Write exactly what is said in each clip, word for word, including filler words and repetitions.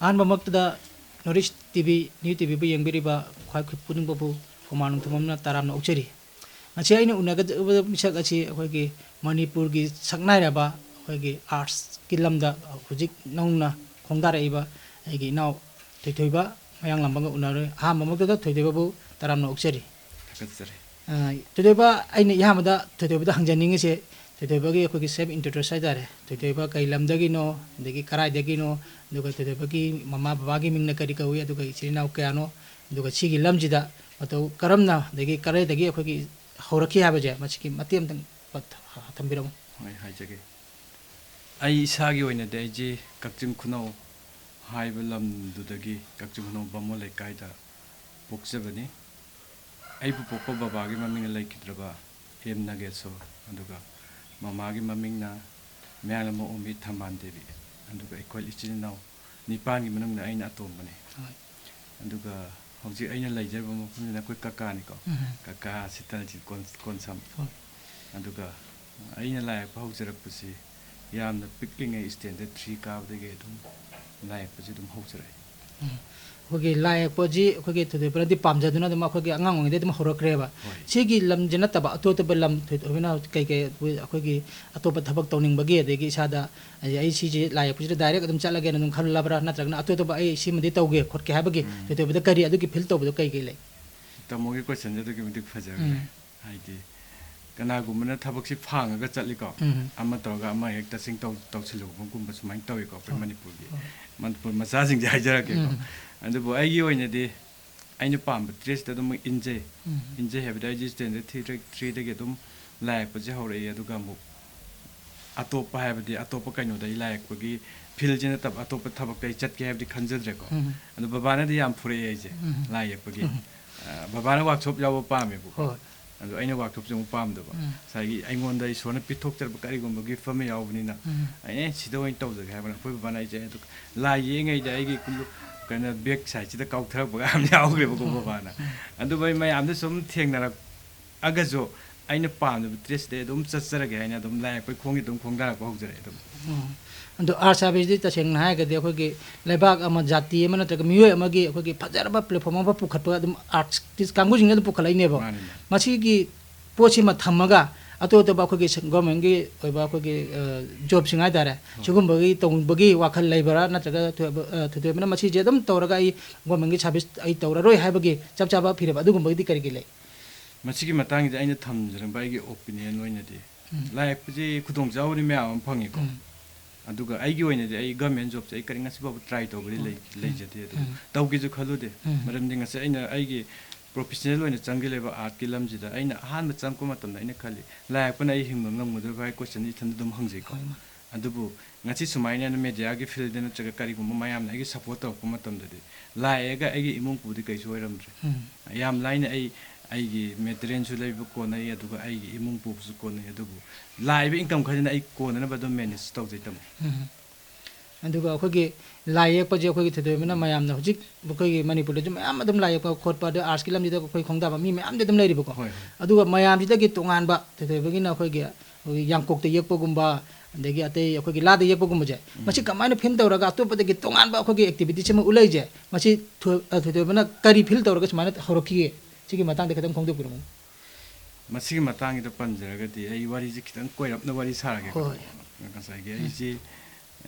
ꯑꯍꯥꯟꯕꯃꯛꯇꯗ North East TV, New TVꯕꯨ ꯌꯦꯡꯕꯤꯔꯤꯕ ꯈ꯭ꯋꯥꯏ ꯄꯨꯛꯅꯤꯡꯕꯕꯨ ꯈꯣꯡꯃꯥ ꯅꯣꯡꯊꯣꯝꯕꯝꯅ ꯇꯔꯥꯝꯅ ꯑꯣꯛꯆꯔꯤ꯫ ꯉꯁꯤ ꯑꯩꯅ ꯎꯅꯒꯗꯕ ꯃꯤꯁꯛ ꯑꯁꯤ ꯑꯩꯈꯣꯏꯒꯤ ꯃꯅꯤꯄꯨꯔꯒꯤ ꯁꯛꯅꯥꯏꯔꯕ ꯑꯩꯈꯣꯏꯒꯤ artsꯀꯤ ꯂꯝꯗ ꯍꯧꯖꯤꯛ ꯅꯧꯅ ꯈꯣꯡꯗꯥꯔꯛꯏꯕ ꯑꯩꯒꯤ ꯏꯅꯥꯎ ꯊꯣꯏꯊꯣꯏꯕ ꯃꯌꯥꯡꯂꯥꯝꯕꯝꯒ ꯎꯅꯔꯦ꯫ ꯑꯍꯥꯟꯕꯃꯛꯇꯗ ꯊꯣꯏꯊꯣꯏꯕꯕꯨ ꯇꯔꯥꯝꯅ ꯑꯣꯛꯆꯔꯤ꯫ ꯊꯥꯒꯠꯆꯔꯤ꯫ ꯑ, ꯊꯣꯏꯊꯣꯏꯕ, ꯑꯩꯅ ꯑꯍꯥꯟꯕꯗ ꯊꯣꯏꯊꯣꯏꯕꯗ ꯍꯪꯖꯅꯤꯡꯉꯤꯁꯦ, ꯊꯣꯏꯊꯣꯏꯕꯒꯤ ꯑꯩꯈꯣꯏꯒꯤ self introduce ꯍꯥꯏꯇꯥꯔꯦ, ꯊꯣꯏꯊꯣꯏꯕ ꯀꯩ ꯂꯝꯗꯒꯤꯅꯣ, ꯑꯗꯒꯤ ꯀꯔꯥꯏꯗꯒꯤꯅꯣ, ꯑꯗꯨꯒ ꯊꯣꯏꯊꯣꯏꯕꯒꯤ ꯃꯃꯥ ꯕꯕꯥꯒꯤ ꯃꯤꯡꯅ ꯀꯔꯤ ꯀꯧꯏ, ꯑꯗꯨꯒ ꯏꯆꯤꯜ ꯏꯅꯥꯎ ꯀꯌꯥꯅꯣ, ꯑꯗꯨꯒ ꯁꯤꯒꯤ ꯂꯝꯁꯤꯗ ꯃꯇꯧ ꯀꯔꯝꯅ, ꯑꯗꯒꯤ ꯀꯗꯥꯏꯗꯒꯤ ꯑꯩꯈꯣꯏꯒꯤ ꯍꯧꯔꯛꯈꯤ ꯍꯥꯏꯕꯁꯦ, ꯃꯁꯤꯒꯤ ꯃꯇꯦꯛ ꯑꯃꯇꯪ ꯄ-, ꯊꯝꯕꯤꯔꯝꯃꯨ꯫ ꯍꯣꯏ, ꯍꯥꯏꯖꯒꯦ꯫ ꯑꯩ ꯏꯁꯥꯒꯤ ꯑꯣꯏꯅꯗꯤ ꯑꯩꯁꯤ ꯀꯛꯆꯤꯡ ꯈꯨꯅꯧ ꯍꯥꯏꯕ ꯂꯝꯗꯨꯗꯒꯤ, ꯀꯛꯆꯤꯡ ꯈꯨꯅꯧ ꯕꯥꯃꯣꯟ ꯂꯩꯀꯥꯏꯗ ꯄꯣꯛꯆꯕꯅꯤ꯫ ꯑꯩꯕꯨ ꯄꯣꯛꯄ ꯕꯕꯥꯒꯤ ꯃꯃꯤꯡꯅ ꯂꯩꯈꯤꯗ꯭ꯔꯕ ꯑꯦꯝ ꯅꯥꯒꯦꯁꯣꯔ, ꯑꯗꯨꯒ ꯃꯃꯥꯒꯤ ꯃꯃꯤꯡꯅ ꯃꯌꯥꯡꯂꯝꯕꯝ ꯑꯣꯡꯕꯤ ꯊꯝꯕꯥꯜ ꯗꯦꯕꯤ, ꯑꯗꯨꯒ ꯑꯩꯈꯣꯏ ꯏꯆꯤꯜ ꯏꯅꯥꯎ ꯅꯤꯄꯥꯟꯒꯤ ꯃꯅꯨꯡꯗ ꯑꯩꯅ ꯑꯇꯣꯝꯕꯅꯤ꯫ ꯍꯣꯏ꯫ ꯑꯗꯨꯒ ꯍꯧꯖꯤꯛ ꯑꯩꯅ ꯂꯩꯖꯔꯤꯕ ꯃꯐꯝꯁꯤꯅ ꯑꯩꯈꯣꯏ ꯀꯀꯥꯅꯤꯀꯣ, ꯎꯝ꯫ ꯀꯀꯥ ꯁꯤꯇꯜꯖꯤꯠ ꯀꯣꯟ-, ꯀꯣꯟꯁꯝ꯫ ꯍꯣꯏ꯫ ꯑꯗꯨꯒ ꯑꯩꯅ ꯂꯥꯏ ꯌꯦꯛꯄ ꯍꯧꯖꯔꯛꯄꯁꯤ ꯌꯥꯝꯅ ꯄꯤꯛꯂꯤꯉꯩ standard three ꯀꯥꯕꯗꯒꯤ ꯑꯗꯨꯝ ꯂꯥꯏ ꯌꯦꯛꯄꯁꯤ ꯑꯗꯨꯝ ꯍꯧꯖꯔꯛꯑꯦ꯫ ꯎꯝ꯫ ꯑꯩꯈꯣꯏꯒꯤ ꯂꯥꯏ ꯌꯦꯛꯄꯁꯤ ꯑꯩꯈꯣꯏꯒꯤ ꯊꯣꯏꯊꯣꯏꯕꯅꯗꯤ ꯄꯥꯝꯖꯗꯨꯅ ꯑꯗꯨꯝ ꯑꯩꯈꯣꯏꯒꯤ ꯑꯉꯥꯡ ꯑꯣꯏꯔꯤꯉꯩꯗꯒꯤ ꯑꯗꯨꯝ ꯍꯧꯔꯛꯈ꯭ꯔꯦꯕ꯫ ꯍꯣꯏ꯫ ꯁꯤꯒꯤ ꯂꯝꯁꯤ ꯅꯠꯇꯕ ꯑꯇꯣꯞ ꯑꯇꯣꯞꯄ ꯂꯝ ꯊꯣꯏꯊꯣꯏꯕꯅ ꯀꯩ ꯀꯩ ꯑꯩꯈꯣꯏꯒꯤ ꯑꯇꯣꯞꯄ ꯊꯕꯛ ꯇꯧꯅꯤꯡꯕꯒꯤ, ꯑꯗꯒꯤ ꯏꯁꯥꯗ ꯑꯩ, ꯑꯩ ꯁꯤꯁꯦ ꯂꯥꯏ ꯌꯦꯛꯄꯁꯤꯗ direct ꯑꯗꯨꯝ ꯆꯠꯂꯒꯦꯅ ꯑꯗꯨꯝ ꯈꯜꯂꯕ꯭ꯔꯥ, ꯅꯠꯇ꯭ꯔꯒꯅ ꯑꯇꯣꯞ ꯑꯇꯣꯞꯄ ꯑꯩ ꯁꯤꯃꯗꯤ ꯇꯧꯒꯦ ꯈꯣꯠꯀꯦ ꯍꯥꯏꯕꯒꯤ ꯎꯝ꯫ ꯊꯣꯏꯊꯣꯏꯕꯗ ꯀꯔꯤ ꯑꯗꯨꯒꯤ feel ꯇꯧꯕꯗꯣ ꯀꯩ ꯀꯩ ꯂꯩ? ꯇꯥꯃꯣꯒꯤ questionꯁꯦ ꯑꯗꯨꯛꯀꯤ ꯃꯇꯤꯛ ꯐꯖꯈ꯭ꯔꯦ꯫ ꯎꯝ꯫ ꯍꯥꯏꯗꯤ, ꯀꯅꯥꯒꯨꯝꯕꯅ ꯊꯕꯛꯁꯤ ꯐꯥꯡꯉꯒ ꯆꯠꯂꯤꯀꯣ, ꯎꯝ꯫ ꯑꯃ ꯇꯧꯔꯒ ꯑꯃ ꯍꯦꯛ ꯇꯁꯦꯡ ꯇꯧ-, ꯇꯧꯁꯤꯜꯂꯨꯕꯒꯨꯝꯕ ꯁꯨꯃꯥꯏꯅ ꯇꯧꯋꯤꯀꯣ, ꯑꯩꯈꯣꯏ ꯍꯣꯏ꯫ ꯃꯅꯤꯄꯨꯔꯒꯤ꯫ ꯍꯣꯏ꯫ ꯃꯅꯤꯄꯨꯔ ꯃꯆꯥꯁꯤꯡꯁꯦ ꯍꯥꯏꯖꯔꯛꯀꯦꯀꯣ꯫ ꯎꯝ꯫ ꯑꯗꯨꯕꯨ ꯑꯩꯒꯤ ꯑꯣꯏꯅꯗꯤ ꯑꯩꯅ ꯄꯥꯝꯕ tradeꯁꯤꯗ ꯑꯗꯨꯝ ꯏꯟꯖꯩ꯫ ꯎꯝ꯫ ꯏꯟꯖꯩ ꯍꯥꯏꯕꯗꯤ ꯑꯩꯁꯦ standard three, threeꯗꯒꯤ ꯑꯗꯨꯝ ꯂꯥꯏ ꯌꯦꯛꯄꯁꯦ ꯍꯧꯔꯛꯏ, ꯑꯗꯨꯒ ꯑꯃꯨꯛ ꯑꯇꯣꯞꯄ ꯍꯥꯏꯕꯗꯤ ꯑꯇꯣꯞꯄ ꯀꯩꯅꯣꯗ ꯑꯩ ꯂꯥꯏ ꯌꯦꯛꯄꯒꯤ fieldꯁꯤ ꯅꯠꯇꯕ ꯑꯇꯣꯞꯄ ꯊꯕꯛꯇ ꯑꯩ ꯆꯠꯀꯦ ꯍꯥꯏꯕꯗꯤ ꯈꯟꯖꯗ꯭ꯔꯦꯀꯣ꯫ ꯎꯝ꯫ ꯑꯗꯣ ꯕꯕꯥꯅꯗꯤ ꯌꯥꯝ ꯐꯨꯔꯛꯑꯦ ꯑꯩꯁꯦ ꯎꯝ꯫ ꯂꯥꯏ ꯌꯦꯛꯄꯒꯤ꯫ ꯎꯝ꯫ ꯑ, ꯕꯕꯥꯅ workshopꯁꯤ ꯌꯥꯎꯕ ꯄꯥꯝꯃꯦꯕꯀꯣ꯫ ꯍꯣꯏ꯫ ꯑꯗꯣ ꯑꯩꯅ workshopꯁꯦ ꯑꯃꯨꯛ ꯄꯥꯝꯗꯕ꯫ ꯎꯝ꯫ ꯉꯁꯥꯏꯒꯤ ꯑꯩꯉꯣꯟꯗ ꯏꯁꯣꯔꯅ ꯄꯤꯊꯣꯛꯆꯔꯕ ꯀꯔꯤꯒꯨꯝꯕ gift ꯑꯃ ꯌꯥꯎꯕꯅꯤꯅ ꯎꯝ꯫ ꯑꯩꯅ, "ꯑꯦ, ꯁꯤꯗ ꯑꯣꯏꯅ ꯇꯧꯖꯒꯦ" ꯍꯥꯏꯕꯅ ꯑꯩꯈꯣꯏ ꯕꯕꯥꯅ ꯑꯩꯁꯦ ꯑꯗꯨ ꯂꯥꯏ ꯌꯦꯛꯉꯩꯗ ꯑꯩꯒꯤ ꯀꯨꯜꯂꯨ-, ꯀꯩꯅꯣ, back sideꯁꯤꯗ ꯀꯥꯎꯊꯔꯛꯄꯒ ꯌꯥꯝ ꯌꯥꯎꯈ꯭ꯔꯦꯕꯀꯣ ꯎꯝ꯫ ꯕꯕꯥꯅ꯫ ꯎꯝ꯫ ꯑꯗꯨꯕꯨ ꯑꯩ ꯃꯌꯥꯝꯗ ꯁꯨꯝ ꯊꯦꯡꯅꯔꯛꯑꯒꯁꯨ ꯑꯩꯅ ꯄꯥꯝꯖꯕ tradeꯁꯤꯗ ꯑꯗꯨꯝ ꯆꯠꯆꯔꯒꯦ ꯍꯥꯏꯅ ꯑꯗꯨꯝ ꯂꯥꯏ ꯌꯦꯛꯄꯒꯤ ꯈꯣꯡꯁꯦ ꯑꯗꯨꯝ ꯈꯣꯡꯗꯥꯔꯛꯄ ꯍꯧꯖꯔꯛꯑꯦ ꯑꯗꯨꯝ꯫ ꯎꯝ꯫ ꯑꯗꯣ ꯑꯥꯔꯠꯁ ꯍꯥꯏꯕꯁꯤꯗꯤ ꯇꯁꯦꯡꯅ ꯍꯥꯏꯔꯒꯗꯤ ꯑꯩꯈꯣꯏꯒꯤ ꯂꯩꯕꯥꯛ ꯑꯃ, ꯖꯥꯇꯤ ꯑꯃ ꯅꯠꯇ꯭ꯔꯒ ꯃꯤꯑꯣꯏ ꯑꯃꯒꯤ ꯑꯩꯈꯣꯏꯒꯤ ꯐꯖꯔꯕ platform ꯑꯃ ꯄꯨꯈꯠꯄ ꯑꯗꯨꯝ ꯑꯥꯔꯠꯁ ꯀꯥꯡꯕꯨꯁꯤꯡꯅ ꯑꯗꯨꯝ ꯄꯨꯈꯠꯂꯛꯏꯅꯦꯕ꯫ ꯃꯥꯅꯤ, ꯃꯥꯅꯤ꯫ ꯃꯁꯤꯒꯤ ꯄꯣꯠꯁꯤꯃ ꯊꯝꯃꯒ ꯑꯇꯣꯞ ꯑꯇꯣꯞꯄ ꯑꯩꯈꯣꯏꯒꯤ ꯁ-, governmentꯀꯤ ꯑꯣꯏꯕ ꯑꯩꯈꯣꯏꯒꯤ, ꯑ, jobꯁꯤꯡ ꯍꯥꯏꯇꯥꯔꯦ, ꯍꯣꯏ꯫ ꯁꯤꯒꯨꯝꯕꯒꯤ ꯇꯧꯕꯒꯤ ꯋꯥꯈꯜ ꯂꯩꯕ꯭ꯔꯥ? ꯅꯠꯇ꯭ꯔꯒ ꯊꯣꯏꯕ-, ꯑ, ꯊꯣꯏꯊꯣꯏꯕꯅ ꯃꯁꯤꯁꯦ ꯑꯗꯨꯝ ꯇꯧꯔꯒ ꯑꯩ governmentꯀꯤ service ꯑꯩ ꯇꯧꯔꯔꯣꯏ ꯍꯥꯏꯕꯒꯤ ꯆꯞ ꯆꯥꯕ ꯐꯤꯔꯦꯞ ꯑꯗꯨꯒꯨꯝꯕꯒꯤꯗꯤ ꯀꯔꯤ ꯀꯔꯤ ꯂꯩ? ꯃꯁꯤꯒꯤ ꯃꯇꯥꯡꯁꯤꯗ ꯑꯩꯅ ꯊꯝꯖꯅꯤꯡꯕ ꯑꯩꯒꯤ opinion ꯑꯣꯏꯅꯗꯤ, ꯎꯝ꯫ ꯂꯥꯏ ꯌꯦꯛꯄꯁꯤ ꯈꯨꯗꯣꯡꯆꯥꯕꯗꯤ ꯃꯌꯥꯝ ꯑꯃ ꯐꯪꯉꯤꯀꯣ꯫ ꯎꯝ꯫ ꯑꯗꯨꯒ ꯑꯩꯒꯤ ꯑꯣꯏꯅꯗꯤ ꯑꯩ government jobꯁꯦ ꯑꯩ ꯀꯔꯤ ꯉꯁꯤ ꯐꯥꯎꯕ try ꯇꯧꯕꯗꯤ ꯂꯩ-, ꯎꯝ꯫ ꯂꯩꯖꯗꯦ꯫ ꯑꯗꯨꯕꯨ ꯎꯝ꯫ ꯇꯧꯒꯦꯁꯨ ꯈꯜꯂꯨꯗꯦ꯫ ꯎꯝ꯫ ꯃꯔꯝꯗꯤ ꯉꯁꯤ ꯑꯩꯅ ꯑꯩꯒꯤ professional ꯑꯣꯏꯅ ꯆꯪꯒꯦ ꯂꯩꯕ artꯀꯤ ꯂꯝꯁꯤꯗ ꯑꯩꯅ ꯑꯍꯥꯟꯕ ꯆꯪꯉꯛꯄ ꯃꯇꯝꯗ ꯑꯩꯅ ꯈꯜꯂꯤ, "ꯂꯥꯏ ꯌꯦꯛꯄꯅ ꯑꯩ ꯍꯤꯡꯕ ꯉꯝꯒꯗꯣꯔꯤꯕ꯭ꯔꯥ?" ꯍꯥꯏ question ꯏꯊꯟꯗ ꯑꯗꯨꯝ ꯍꯪꯖꯩꯀꯣ꯫ ꯍꯣꯏ, ꯃꯥ꯫ ꯑꯗꯨꯕꯨ ꯉꯁꯤ ꯁꯨꯃꯥꯏꯅ mediaꯒꯤ fieldꯗ ꯅꯠꯇ꯭ꯔꯒ ꯀꯔꯤꯒꯨꯝꯕ ꯃꯌꯥꯝꯅ ꯑꯩꯒꯤ support ꯇꯧꯔꯛꯄ ꯃꯇꯝꯗꯗꯤ, ꯂꯥꯏ ꯌꯦꯛꯑꯒ ꯑꯩꯒꯤ ꯏꯃꯨꯡ ꯄꯨꯕꯗꯤ ꯀꯩꯁꯨ ꯑꯣꯏꯔꯝꯗ꯭ꯔꯦ꯫ ꯎꯝ꯫ ꯌꯥꯝ ꯂꯥꯏꯅ ꯑꯩ, ꯑꯩꯒꯤ materialꯁꯨ ꯂꯩꯕ ꯀꯣꯟꯅꯩ, ꯑꯗꯨꯒ ꯑꯩꯒꯤ ꯏꯃꯨꯡ ꯄꯨꯕꯁꯨ ꯀꯣꯟꯅꯩ꯫ ꯑꯗꯨꯕꯨ ꯂꯥꯛꯏꯕ income ꯈꯔꯁꯤꯅ ꯑꯩ ꯀꯣꯟꯅꯅꯕ ꯑꯗꯨꯝ manage ꯇꯧꯖꯩ, ꯇꯥꯃꯣ꯫ ꯎꯝ꯫ ꯑꯗꯨꯒ ꯑꯩꯈꯣꯏꯒꯤ ꯂꯥꯏ ꯌꯦꯛꯄꯁꯦ ꯑꯩꯈꯣꯏꯒꯤ ꯊꯣꯏꯊꯣꯏꯕꯅ ꯎꯝ꯫ ꯃꯌꯥꯝꯅ ꯍꯧꯖꯤꯛ ꯑꯩꯈꯣꯏꯒꯤ ꯃꯅꯤꯄꯨꯔꯗꯁꯨ ꯃꯌꯥꯝ ꯑꯗꯨꯝ ꯂꯥꯏ ꯌꯦꯛꯄ ꯈꯣꯠꯄ, ꯑꯗꯩ artsꯀꯤ ꯂꯝꯁꯤꯗ ꯑꯩꯈꯣꯏ ꯈꯣꯡꯗꯥꯕ ꯃꯤ ꯃꯌꯥꯝꯗꯤ ꯑꯗꯨꯝ ꯂꯩꯔꯤꯕꯀꯣ꯫ ꯍꯣꯏ, ꯍꯣꯏ꯫ ꯑꯗꯨꯒ ꯃꯌꯥꯝꯁꯤꯗꯒꯤ ꯇꯣꯉꯥꯟꯕ ꯊꯣꯏꯊꯣꯏꯕꯒꯤꯅ ꯑꯩꯈꯣꯏꯒꯤ, ꯑꯩꯈꯣꯏꯒꯤ ꯌꯥꯡꯀꯣꯛꯇ ꯌꯦꯛꯄꯒꯨꯝꯕ, ꯑꯗꯒꯤ ꯑꯇꯩ ꯑꯩꯈꯣꯏꯒꯤ ꯂꯥꯗ ꯌꯦꯛꯄꯒꯨꯝꯕꯁꯦ, ꯎꯝ꯫ ꯃꯁꯤ ꯀꯃꯥꯏꯅ feel ꯇꯧꯔꯒ ꯑꯇꯣꯞꯄꯗꯒꯤ ꯇꯣꯉꯥꯟꯕ ꯑꯩꯈꯣꯏꯒꯤ activityꯁꯤꯃ ꯎꯠꯂꯛꯏꯁꯦ, ꯃꯁꯤ ꯊꯣꯏ-, ꯑ, ꯊꯣꯏꯊꯣꯏꯕꯅ ꯀꯔꯤ feel ꯇꯧꯔꯒ ꯁꯨꯃꯥꯏꯅ ꯍꯧꯔꯛꯈꯤꯒꯦ? ꯁꯤꯒꯤ ꯃꯇꯥꯡꯗ ꯈꯤꯇꯪ ꯐꯣꯡꯗꯣꯛꯄꯤꯔꯝꯃꯨ꯫ ꯃꯁꯤꯒꯤ ꯃꯇꯥꯡꯒꯤꯗ ꯄꯟꯖꯔꯒꯗꯤ ꯑꯩ ꯋꯥꯔꯤꯁꯦ ꯈꯤꯇꯪ ꯀꯣꯏꯔꯞꯅ ꯋꯥꯔꯤ ꯁꯥꯔꯒꯦꯀꯣ꯫ ꯍꯣꯏ꯫ ꯉꯁꯥꯏꯒꯤ ꯎꯝ꯫ ꯑꯩꯁꯦ,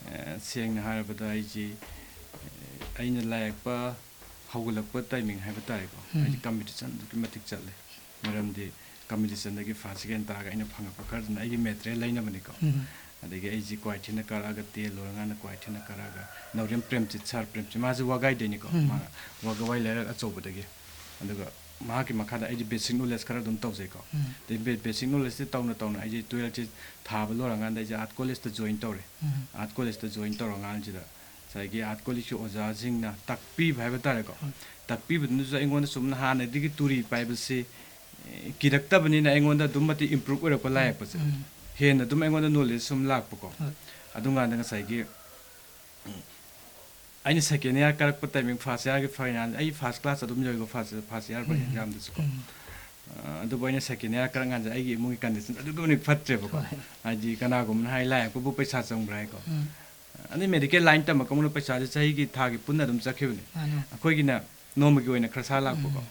ꯑ, ꯁꯦꯡꯅ ꯍꯥꯏꯔꯕꯗ ꯑꯩꯁꯦ, ꯑ, ꯑꯩꯅ ꯂꯥꯏ ꯌꯦꯛꯄ ꯍꯧꯒꯠꯂꯛꯄ timing ꯍꯥꯏꯕ ꯇꯥꯔꯦꯀꯣ꯫ ꯎꯝ꯫ ꯑꯩꯁꯦ competition ꯑꯗꯨꯛꯀꯤ ꯃꯇꯤꯛ ꯆꯠꯂꯦ꯫ ꯃꯔꯝꯗꯤ competitionꯗꯒꯤ first second ꯇꯥꯔꯒ ꯑꯩꯅ ꯐꯪꯉꯛꯄ ꯈꯔꯗꯨꯅ ꯑꯩꯒꯤ material ꯂꯩꯅꯕꯅꯤꯀꯣ꯫ ꯎꯝ꯫ ꯑꯗꯒꯤ ꯑꯩꯁꯦ ꯀ꯭ꯋꯥꯏꯊꯦꯜꯗ ꯀꯥꯔꯛꯑꯒ, ten ꯂꯣꯏꯔꯀꯥꯟꯗ ꯀ꯭ꯋꯥꯏꯊꯦꯜꯗ ꯀꯥꯔꯛꯑꯒ ꯅꯥꯎꯔꯦꯝ ꯄ꯭ꯔꯦꯝꯆꯤꯠ, sir ꯄ꯭ꯔꯦꯝꯆꯤꯠ, ꯃꯥꯁꯦ ꯋꯥꯒꯥꯏꯗꯩꯅꯤꯀꯣ꯫ ꯎꯝ꯫ ꯃꯥ ꯋꯥꯒꯋꯥꯏ ꯂꯩꯔꯛ ꯑꯆꯧꯕꯗꯒꯤ꯫ ꯑꯗꯨꯒ ꯃꯍꯥꯛꯀꯤ ꯃꯈꯥꯗ ꯑꯩꯗꯤ basic knowledge ꯈꯔ ꯑꯗꯨꯝ ꯇꯧꯖꯩꯀꯣ꯫ ꯎꯝ꯫ ꯑꯗꯩ ꯕꯦ-, basic knowledgeꯁꯦ ꯇꯧꯅ ꯇꯧꯅ ꯑꯩꯁꯦ twelfthꯁꯦ ꯊꯥꯕ ꯂꯣꯏꯔꯀꯥꯟꯗ ꯑꯩꯁꯦ art collegeꯇ join ꯇꯧꯔꯦ꯫ ꯎꯝ꯫ Art collegeꯇ join ꯇꯧꯔꯀꯥꯟꯁꯤꯗ ꯉꯁꯥꯏꯒꯤ art collegeꯀꯤ ꯑꯣꯖꯥꯁꯤꯡꯅ ꯇꯥꯛꯄꯤꯕ ꯍꯥꯏꯕ ꯇꯥꯔꯦꯀꯣ꯫ ꯍꯣꯏ꯫ ꯇꯥꯛꯄꯤꯕꯗꯨꯅꯁꯨ ꯑꯩꯉꯣꯟꯗ ꯁꯨꯝ ꯍꯥꯟꯅꯗꯒꯤ ꯇꯨꯔꯤ ꯄꯥꯏꯕꯁꯤ, ꯑꯦ, ꯀꯤꯔꯛꯇꯕꯅꯤꯅ ꯑꯩꯉꯣꯟꯗ ꯑꯗꯨꯝ ꯃꯇꯤꯛ improve ꯑꯣꯏꯔꯛꯄ ꯂꯥꯏ ꯌꯦꯛꯄꯁꯦ꯫ ꯎꯝ꯫ ꯍꯦꯟꯅ ꯑꯗꯨꯝ ꯑꯩꯉꯣꯟꯗ knowledge ꯁꯨꯝ ꯂꯥꯛꯄꯀꯣ꯫ ꯍꯣꯏ꯫ ꯑꯗꯨꯝꯀꯥꯟꯗ ꯉꯁꯥꯏꯒꯤ, ꯎꯝ, ꯑꯩꯅ second year ꯀꯥꯔꯛꯄ timing, first yearꯒꯤ final, ꯑꯩ first class ꯑꯗꯨꯝ ꯌꯧꯏꯀꯣ, first, first year ꯎꯝ꯫ Examꯗꯁꯨꯀꯣ꯫ ꯎꯝ꯫ ꯑ, ꯑꯗꯨꯕꯨ ꯑꯩꯅ second year ꯀꯥꯔꯛ ꯀꯥꯟꯁꯤꯗ ꯑꯩꯒꯤ ꯏꯃꯨꯡꯒꯤ condition ꯑꯗꯨꯛꯀꯤ ꯃꯇꯤꯛ ꯐꯠꯇ꯭ꯔꯦꯕꯀꯣ꯫ ꯍꯣꯏ꯫ ꯍꯥꯏꯗꯤ ꯀꯅꯥꯒꯨꯝꯕꯅ ꯍꯥꯏ, "ꯂꯥꯏ ꯌꯦꯛꯄꯕꯨ ꯄꯩꯁꯥ ꯆꯪꯕ꯭ꯔꯥ?" ꯍꯥꯏꯀꯣ꯫ ꯎꯝ꯫ ꯑꯗꯩ ꯃꯦꯗꯤꯀꯦꯜ ꯂꯥꯏꯟ ꯇꯝꯃꯛꯄꯅ ꯄꯩꯁꯥꯁꯦ ꯆꯍꯤꯒꯤ ꯊꯥꯒꯤ ꯄꯨꯟꯅ ꯑꯗꯨꯝ ꯆꯠꯈꯤꯕꯅꯦ꯫ ꯑꯩꯈꯣꯏꯒꯤꯅ ꯅꯣꯡꯃꯒꯤ ꯑꯣꯏꯅ ꯈꯔꯁꯥ ꯂꯥꯛꯄꯀꯣ꯫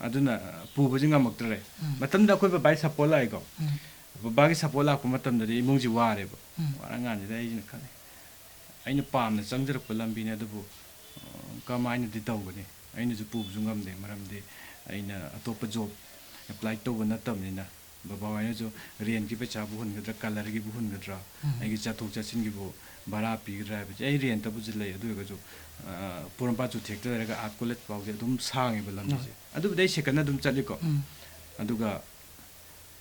ꯑꯗꯨꯅ ꯄꯨꯕꯁꯦ ꯉꯝꯃꯛꯇ꯭ꯔꯦ꯫ ꯃꯇꯝꯗ ꯑꯩꯈꯣꯏ ꯕꯕꯥꯒꯤ ꯁꯞꯄꯣꯔꯠ ꯂꯥꯛꯏꯀꯣ꯫ ꯕꯕꯥꯒꯤ ꯁꯞꯄꯣꯔꯠ ꯂꯥꯛꯄ ꯃꯇꯝꯗꯗꯤ ꯏꯃꯨꯡꯁꯤ ꯋꯥꯔꯦꯕ꯫ ꯋꯥꯔꯀꯥꯟꯁꯤꯗ ꯑꯩꯁꯤꯅ ꯈꯜꯂꯤ, ꯑꯩꯅ ꯄꯥꯝꯅ ꯆꯪꯖꯔꯛꯄ ꯂꯝꯕꯤꯅꯤ, ꯑꯗꯨꯕꯨ, ꯑ, ꯀꯃꯥꯏꯅꯗꯤ ꯇꯧꯒꯅꯤ? ꯑꯩꯅꯁꯨ ꯄꯨꯕꯁꯨ ꯉꯝꯗꯦ, ꯃꯔꯝꯗꯤ ꯑꯩꯅ ꯑꯇꯣꯞꯄ ꯖꯣꯕ ꯑꯦꯄ꯭ꯂꯥꯏ ꯇꯧꯕ ꯅꯠꯇꯕꯅꯤꯅ꯫ ꯕꯕꯥ ꯍꯣꯏꯅꯁꯨ ꯔꯦꯟꯒꯤ ꯄꯩꯁꯥꯕꯨ ꯍꯨꯟꯒꯗ꯭ꯔꯥ, ꯀꯂꯔꯒꯤꯕꯨ ꯍꯨꯟꯒꯗ꯭ꯔꯥ, ꯑꯩꯒꯤ ꯆꯠꯊꯣꯛ ꯆꯠꯁꯤꯟꯒꯤꯕꯨ ꯚꯔꯥ ꯄꯤꯒꯗ꯭ꯔꯥ ꯍꯥꯏꯕꯁꯦ꯫ ꯑꯩ ꯔꯦꯟꯇꯕꯨꯁꯨ ꯂꯩ, ꯑꯗꯨ ꯑꯣꯏꯔꯒꯁꯨ, ꯑ, ꯄꯣꯔꯣꯝꯄꯥꯠ ꯆꯨꯊꯦꯛꯇ ꯂꯩꯔꯒ ꯑꯥꯔꯠ ꯀꯣꯂꯦꯖ ꯐꯥꯎꯁꯦ ꯑꯗꯨꯝ ꯁꯥꯡꯉꯦꯕ ꯂꯝꯕꯤꯁꯦ꯫ ꯑꯗꯨꯕꯨꯗꯤ ꯑꯩ ꯁꯦꯀꯟꯗ ꯑꯗꯨꯝ ꯆꯠꯂꯤꯀꯣ꯫ ꯑꯗꯨꯒ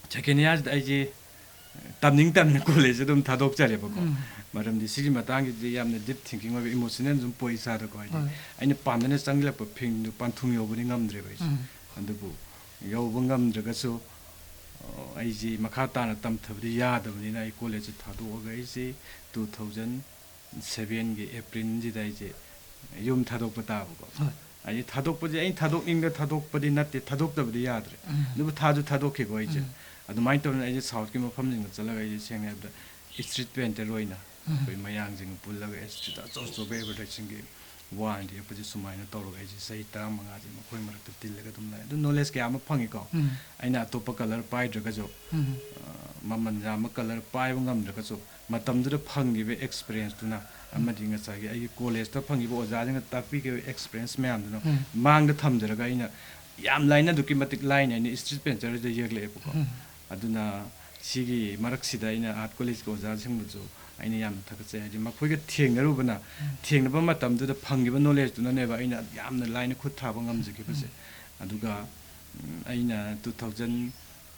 ꯁꯦꯀꯦꯟ ꯏꯌꯥꯔꯁꯤꯗ ꯑꯩꯁꯦ ꯇꯝꯅꯤꯡ ꯇꯝꯅ ꯀꯣꯂꯦꯖꯁꯦ ꯑꯗꯨꯝ ꯊꯥꯗꯣꯛꯆꯔꯦꯕꯀꯣ꯫ ꯃꯔꯝꯗꯤ ꯁꯤꯒꯤ ꯃꯇꯥꯡꯁꯤꯗꯤ ꯌꯥꯝꯅ ꯗꯤꯞ ꯊꯤꯡꯀꯤꯡ ꯑꯣꯏꯕ, ꯏꯃꯣꯁꯅꯦꯜ ꯑꯗꯨꯝ ꯄꯣꯛꯏ ꯏꯁꯥꯗꯀꯣ꯫ ꯍꯥꯏꯗꯤ ꯑꯩꯅ ꯄꯥꯝꯅꯅ ꯆꯪꯁꯤꯜꯂꯛꯄ ꯐꯤꯜꯗꯨ ꯄꯟꯊꯨꯡ ꯌꯧꯕꯗꯤ ꯉꯝꯗ꯭ꯔꯦꯕ ꯑꯩꯁꯦ꯫ ꯑꯗꯨꯕꯨ ꯌꯧꯕ ꯉꯝꯗ꯭ꯔꯒꯁꯨ, ꯑ, ꯑꯩꯁꯦ ꯃꯈꯥ ꯇꯥꯅ ꯇꯝꯊꯕꯗꯤ ꯌꯥꯗꯕꯅꯤꯅ ꯑꯩ ꯀꯣꯂꯦꯖꯁꯦ ꯊꯥꯗꯣꯛꯑꯒ ꯑꯩꯁꯦ ꯇꯨ ꯊꯥꯎꯖꯟ ꯁꯚꯦꯟꯒꯤ ꯑꯦꯄ꯭ꯔꯤꯜꯁꯤꯗ ꯑꯩꯁꯦ ꯌꯨꯝ ꯊꯥꯗꯣꯛꯄ ꯇꯥꯕꯀꯣ꯫ ꯍꯣꯏ꯫ ꯍꯥꯏꯗꯤ ꯊꯥꯗꯣꯛꯄꯁꯦ ꯑꯩꯅ ꯊꯥꯗꯣꯛꯅꯤꯡꯗ ꯊꯥꯗꯣꯛꯄꯗꯤ ꯅꯠꯇꯦ, ꯊꯥꯗꯣꯛꯇꯕꯗꯤ ꯌꯥꯗ꯭ꯔꯦ꯫ ꯎꯝ꯫ ꯑꯗꯨꯕꯨ ꯊꯥꯁꯨ ꯊꯥꯗꯣꯛꯈꯤꯀꯣ ꯑꯩꯁꯦ꯫ ꯎꯝ꯫ ꯑꯗꯨꯃꯥꯏꯅ ꯇꯧꯗꯅ ꯑꯩꯁꯦ ꯁꯥꯎꯠꯀꯤ ꯃꯐꯝꯁꯤꯡꯗ ꯆꯠꯂꯒ ꯑꯩꯁꯦ ꯁꯦꯡꯅ ꯍꯥꯏꯔꯕꯗ ꯏꯁꯇ꯭ꯔꯤꯠ ꯄꯦꯟꯇꯔ ꯑꯣꯏꯅ ꯎꯝ꯫ ꯑꯩꯈꯣꯏ ꯃꯌꯥꯡꯁꯤꯡꯒ ꯄꯨꯜꯂꯒ ꯏꯁꯇ꯭ꯔꯤꯠ ꯑꯆꯧ ꯑꯆꯧꯕ ꯑꯦꯗꯚꯔꯇꯥꯏꯖꯤꯡꯒꯤ ꯋꯥꯜꯗ ꯌꯦꯛꯄꯁꯦ ꯁꯨꯃꯥꯏꯅ ꯇꯧꯔꯒ ꯑꯩꯁꯦ ꯆꯍꯤ ꯇꯔꯥꯃꯉꯥꯁꯦ ꯃꯈꯣꯏ ꯃꯔꯛꯇ ꯇꯤꯜꯂꯒ ꯑꯗꯨꯝ ꯂꯩ꯫ ꯑꯗꯨ ꯅꯣꯂꯦꯖ ꯀꯌꯥ ꯑꯃ ꯐꯪꯉꯤꯀꯣ꯫ ꯎꯝ꯫ ꯑꯩꯅ ꯑꯇꯣꯞꯄ ꯀꯂꯔ ꯄꯥꯏꯗ꯭ꯔꯒꯁꯨ, ꯎꯝ꯫ ꯑ, ꯃꯃꯜ ꯌꯥꯝꯕ ꯀꯂꯔ ꯄꯥꯏꯕ ꯉꯝꯗ꯭ꯔꯒꯁꯨ, ꯃꯇꯝꯗꯨꯗ ꯐꯪꯈꯤꯕ ꯑꯦꯛꯁꯄꯤꯔꯤꯌꯦꯟꯁꯇꯨꯅ ꯑꯃꯗꯤ ꯉꯁꯥꯏꯒꯤ ꯑꯩꯒꯤ ꯀꯣꯂꯦꯖꯇ ꯐꯪꯈꯤꯕ ꯑꯣꯖꯥꯁꯤꯡꯅ ꯇꯥꯛꯄꯤꯈꯤꯕ ꯑꯦꯛꯁꯄꯤꯔꯤꯌꯦꯟꯁ ꯃꯌꯥꯝꯗꯨꯅ ꯎꯝ꯫ ꯃꯥꯡꯗ ꯊꯝꯖꯔꯒ ꯑꯩꯅ ꯌꯥꯝ ꯂꯥꯏꯅ, ꯑꯗꯨꯛꯀꯤ ꯃꯇꯤꯛ ꯂꯥꯏꯅ ꯑꯩꯅ ꯏꯁꯇ꯭ꯔꯤꯠ ꯄꯦꯟꯇꯔꯗ ꯌꯦꯛꯂꯛꯑꯦꯕꯀꯣ꯫ ꯎꯝ꯫ ꯑꯗꯨꯅ ꯁꯤꯒꯤ ꯃꯔꯛꯁꯤꯗ ꯑꯩꯅ ꯑꯥꯔꯠ ꯀꯣꯂꯦꯖꯀꯤ ꯑꯣꯖꯥꯁꯤꯡꯕꯨꯁꯨ ꯑꯩꯅ ꯌꯥꯝꯅ ꯊꯥꯒꯠꯆꯩ꯫ ꯍꯥꯏꯗꯤ ꯃꯈꯣꯏꯒ ꯊꯦꯡꯅꯔꯨꯕꯅ, ꯎꯝ꯫ ꯊꯦꯡꯅꯕ ꯃꯇꯝꯗꯨꯗ ꯐꯪꯈꯤꯕ ꯅꯣꯂꯦꯖꯇꯨꯅꯅꯦꯕ ꯑꯩꯅ ꯌꯥꯝꯅ ꯂꯥꯏꯅ ꯈꯨꯠ ꯊꯥꯕ ꯉꯝꯖꯈꯤꯕꯁꯦ꯫ ꯎꯝ꯫ ꯑꯗꯨꯒ, ꯎꯝ, ꯑꯩꯅ ꯇꯨ ꯊꯥꯎꯖꯟ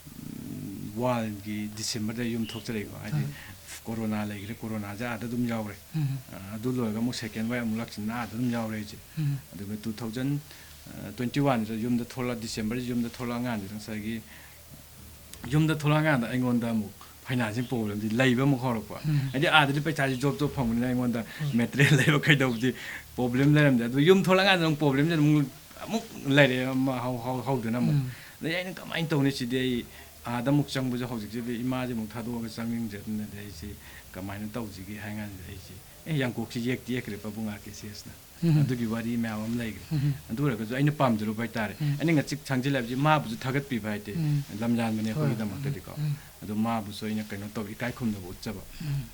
ꯎꯝ, ꯋꯥꯟꯒꯤ ꯗꯤꯁꯦꯝꯕꯔꯗ ꯌꯨꯝ ꯊꯣꯛꯆꯔꯛꯏꯀꯣ꯫ ꯍꯥꯏꯗꯤ, ꯍꯣꯏ꯫ ꯀꯣꯔꯣꯅꯥ ꯂꯩꯈ꯭ꯔꯦ, ꯀꯣꯔꯣꯅꯥꯁꯦ ꯑꯥꯗ ꯑꯗꯨꯝ ꯌꯥꯎꯔꯦ꯫ ꯎꯝ꯫ ꯑ, ꯑꯗꯨ ꯂꯣꯏꯔꯒ ꯑꯃꯨꯛ ꯁꯦꯀꯦꯟ ꯋꯦꯕ ꯑꯃꯨꯛ ꯂꯥꯛꯁꯤꯟꯅ ꯑꯥꯗ ꯑꯗꯨꯝ ꯌꯥꯎꯔꯦ ꯑꯩꯁꯦ꯫ ꯎꯝ꯫ ꯑꯗꯨꯒ ꯇꯨ ꯊꯥꯎꯖꯟ ꯇ꯭ꯋꯦꯟꯇꯤ ꯋꯥꯟꯗ ꯌꯨꯝꯗ ꯊꯣꯛꯂꯛ-, ꯗꯤꯁꯦꯝꯕꯔꯁꯤ ꯌꯨꯝꯗ ꯊꯣꯛꯂꯛꯑꯀꯥꯟꯁꯤꯗ ꯉꯁꯥꯏꯒꯤ ꯌꯨꯝꯗ ꯊꯣꯛꯂꯛꯑꯀꯥꯟꯗ ꯑꯩꯉꯣꯟꯗ ꯑꯃꯨꯛ ꯐꯥꯏꯅꯥꯟꯁꯤꯌꯦꯜ ꯄ꯭ꯔꯣꯕ꯭ꯂꯦꯝꯗꯤ ꯂꯩꯕ ꯑꯃꯨꯛ ꯍꯧꯔꯛꯄ꯫ ꯎꯝ꯫ ꯍꯥꯏꯗꯤ, ꯑꯥꯗꯗꯤ ꯄꯩꯁꯥꯁꯤ ꯖꯣꯕ ꯖꯣꯕ ꯐꯪꯕꯅꯤꯅ ꯑꯩꯉꯣꯟꯗ ꯎꯝ꯫ ꯃꯦꯇꯔꯤꯌꯦꯜ ꯂꯩꯕ ꯀꯩꯗꯧꯕꯗꯤ ꯄ꯭ꯔꯣꯕ꯭ꯂꯦꯝ ꯂꯩꯔꯝꯗꯦ꯫ ꯑꯗꯨ ꯌꯨꯝ ꯊꯣꯛꯂꯛꯑꯀꯥꯟꯗ ꯑꯃꯨꯛ ꯄ꯭ꯔꯣꯕ꯭ꯂꯦꯝꯁꯦ ꯑꯃꯨꯛ, ꯑꯃꯨꯛ ꯂꯩꯔꯛꯑꯦ, ꯑꯃ ꯍꯧ-, ꯍꯧ-, ꯍꯧꯗꯅ ꯑꯃꯨꯛ꯫ ꯎꯝ꯫ ꯑꯗꯩ ꯑꯩꯅ ꯀꯃꯥꯏꯅ ꯇꯧꯅꯤ ꯁꯤꯗꯤ? ꯑꯩ ꯑꯥꯗ ꯑꯃꯨꯛ ꯆꯪꯕꯁꯨ ꯍꯧꯖꯤꯛꯁꯤꯗꯤ ꯏꯃꯥꯁꯦ ꯑꯃꯨꯛ ꯊꯥꯗꯣꯛꯑꯒ ꯆꯪꯅꯤꯡꯗ꯭ꯔꯦ꯫ ꯑꯗꯨꯅꯗꯤ ꯑꯩꯁꯤ ꯀꯃꯥꯏꯅ ꯇꯧꯁꯤꯒꯦ ꯍꯥꯏ ꯀꯥꯟꯁꯤꯗ ꯑꯩꯁꯦ, "ꯑꯦ, ꯌꯥꯡꯀꯣꯛꯁꯤ ꯌꯦꯛꯇꯤ ꯌꯦꯛꯈ꯭ꯔꯦ ꯄꯥꯕꯨꯡ ꯑꯥꯔ ꯀꯦ ꯁꯤ ꯑꯦꯁꯅ"꯫ ꯑꯗꯨꯒꯤ ꯋꯥꯔꯤ ꯃꯌꯥꯝ ꯑꯃ ꯂꯩꯈ꯭ꯔꯦ꯫ ꯑꯗꯨ ꯑꯣꯏꯔꯒꯁꯨ ꯑꯩꯅ ꯄꯥꯝꯖꯔꯨꯕ ꯍꯥꯏꯇꯥꯔꯦ꯫ ꯑꯩꯅ ꯉꯁꯤ ꯁꯪꯖꯤꯜꯂꯛꯏꯕꯁꯤ ꯃꯥꯕꯨꯁꯨ ꯊꯥꯒꯠꯄꯤꯕ ꯍꯥꯏꯇꯦ, ꯂꯝ ꯌꯥꯟꯕꯅꯦ ꯑꯩꯈꯣꯏꯒꯤꯗꯃꯛꯇꯗꯤꯀꯣ꯫ ꯑꯗꯣ ꯃꯥꯕꯨꯁꯨ ꯑꯩꯅ ꯀꯩꯅꯣ ꯇꯧꯕ, ꯏꯀꯥꯏ ꯈꯨꯝꯅꯕ ꯎꯠꯆꯕ꯫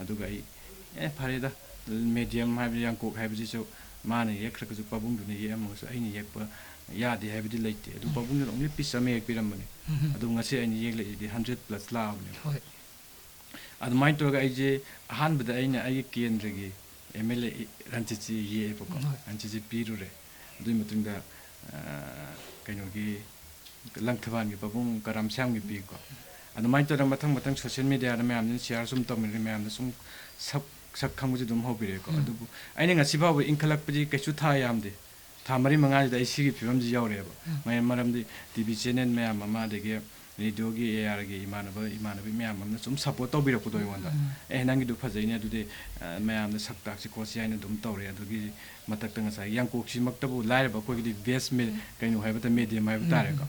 ꯑꯗꯨꯒ ꯑꯩ, "ꯑꯦ, ꯐꯔꯦꯗ, ꯃꯦꯗꯤꯌꯝ ꯍꯥꯏꯕ ꯌꯥꯡꯀꯣꯛ ꯍꯥꯏꯕꯁꯤꯁꯨ ꯃꯥꯅ ꯌꯦꯛꯈ꯭ꯔꯒꯁꯨ ꯄꯥꯕꯨꯡꯗꯨꯅ ꯌꯦꯛꯑꯝꯃꯒꯁꯨ ꯑꯩꯅ ꯌꯦꯛꯄ ꯌꯥꯗꯦ ꯍꯥꯏꯕꯗꯤ ꯂꯩꯇꯦ"꯫ ꯑꯗꯨ ꯄꯥꯕꯨꯡꯗꯨꯅ only piece ꯑꯃ ꯌꯦꯛꯄꯤꯔꯝꯕꯅꯤ꯫ ꯑꯗꯨ ꯉꯁꯤ ꯑꯩꯅ ꯌꯦꯛꯂꯛꯏꯗꯤ hundred plus ꯂꯥꯛꯑꯕꯅꯦꯕ꯫ ꯑꯗꯨꯃꯥꯏꯅ ꯇꯧꯔꯒ ꯑꯩꯁꯦ ꯑꯍꯥꯟꯕꯗ ꯑꯩꯅ ꯑꯩꯒꯤ ꯀꯦꯟꯗ꯭ꯔꯒꯤ ꯑꯦꯝ ꯑꯦꯜ ꯑꯦ ꯔꯟꯖꯤꯠꯁꯤ ꯌꯦꯛꯑꯦꯕꯀꯣ꯫ ꯔꯟꯖꯤꯠꯁꯤ ꯄꯤꯔꯨꯔꯦ꯫ ꯑꯗꯨꯒꯤ ꯃꯇꯨꯡꯗ, ꯑ, ꯀꯩꯅꯣꯒꯤ ꯂꯪꯊꯕꯥꯜꯒꯤ ꯄꯥꯕꯨꯡ ꯀꯔꯥꯝ ꯁ꯭ꯌꯥꯝꯒꯤ ꯄꯤꯀꯣ꯫ ꯑꯗꯨꯃꯥꯏꯅ ꯇꯧꯔꯒ ꯃꯊꯪ ꯃꯊꯪ social media ꯗ ꯃꯌꯥꯝꯁꯤꯅ share ꯁꯨꯝ ꯇꯧꯅꯔꯦ, ꯃꯌꯥꯝꯅ ꯁꯨꯝ ꯁꯛ, ꯁꯛ ꯈꯪꯕꯁꯨ ꯑꯗꯨꯝ ꯍꯧꯕꯤꯔꯛꯑꯦꯀꯣ꯫ ꯑꯗꯨꯕꯨ ꯑꯩꯅ ꯉꯁꯤ ꯐꯥꯎꯕ ꯏꯟꯈꯠꯂꯛꯄꯁꯤ ꯀꯩꯁꯨ ꯊꯥ ꯌꯥꯝꯗꯦ꯫ ꯊꯥ ꯃꯔꯤ ꯃꯉꯥꯁꯤꯗ ꯑꯩ ꯁꯤꯒꯤ ꯐꯤꯕꯝꯁꯤ ꯌꯧꯔꯛꯑꯦꯕ꯫ ꯃꯌꯥꯝ, ꯃꯔꯝꯗꯤ ꯇꯤ ꯚꯤ channel ꯃꯌꯥꯝ ꯑꯃ, ꯑꯗꯒꯤ ꯔꯦꯗꯤꯑꯣꯒꯤ, ꯑꯦ ꯑꯥꯔꯒꯤ ꯏꯃꯥꯟꯅꯕ, ꯏꯃꯥꯟꯅꯕꯤ ꯃꯌꯥꯝ ꯑꯃꯅ ꯁꯨꯝ support ꯇꯧꯕꯤꯔꯛꯄꯗꯣ ꯑꯩꯉꯣꯟꯗ꯫ "ꯑꯦ, ꯅꯪꯒꯤꯗꯣ ꯐꯖꯩꯅꯦ, ꯑꯗꯨꯗꯤ, ꯑ, ꯃꯌꯥꯝꯅ ꯁꯛ ꯇꯥꯛꯁꯤ ꯈꯣꯠꯁꯤ" ꯍꯥꯏꯅ ꯑꯗꯨꯝ ꯇꯧꯔꯦ꯫ ꯑꯗꯨꯒꯤ ꯃꯊꯛꯇ ꯉꯁꯥꯏ ꯌꯥꯡꯀꯣꯛꯁꯤꯃꯛꯇꯕꯨ ꯂꯥꯏꯔꯕ ꯑꯩꯈꯣꯏꯒꯤꯗꯤ base ꯃꯦ-, ꯀꯩꯅꯣ ꯍꯥꯏꯕ ꯇꯥꯔꯦ, medium ꯍꯥꯏꯕ ꯇꯥꯔꯦꯀꯣ꯫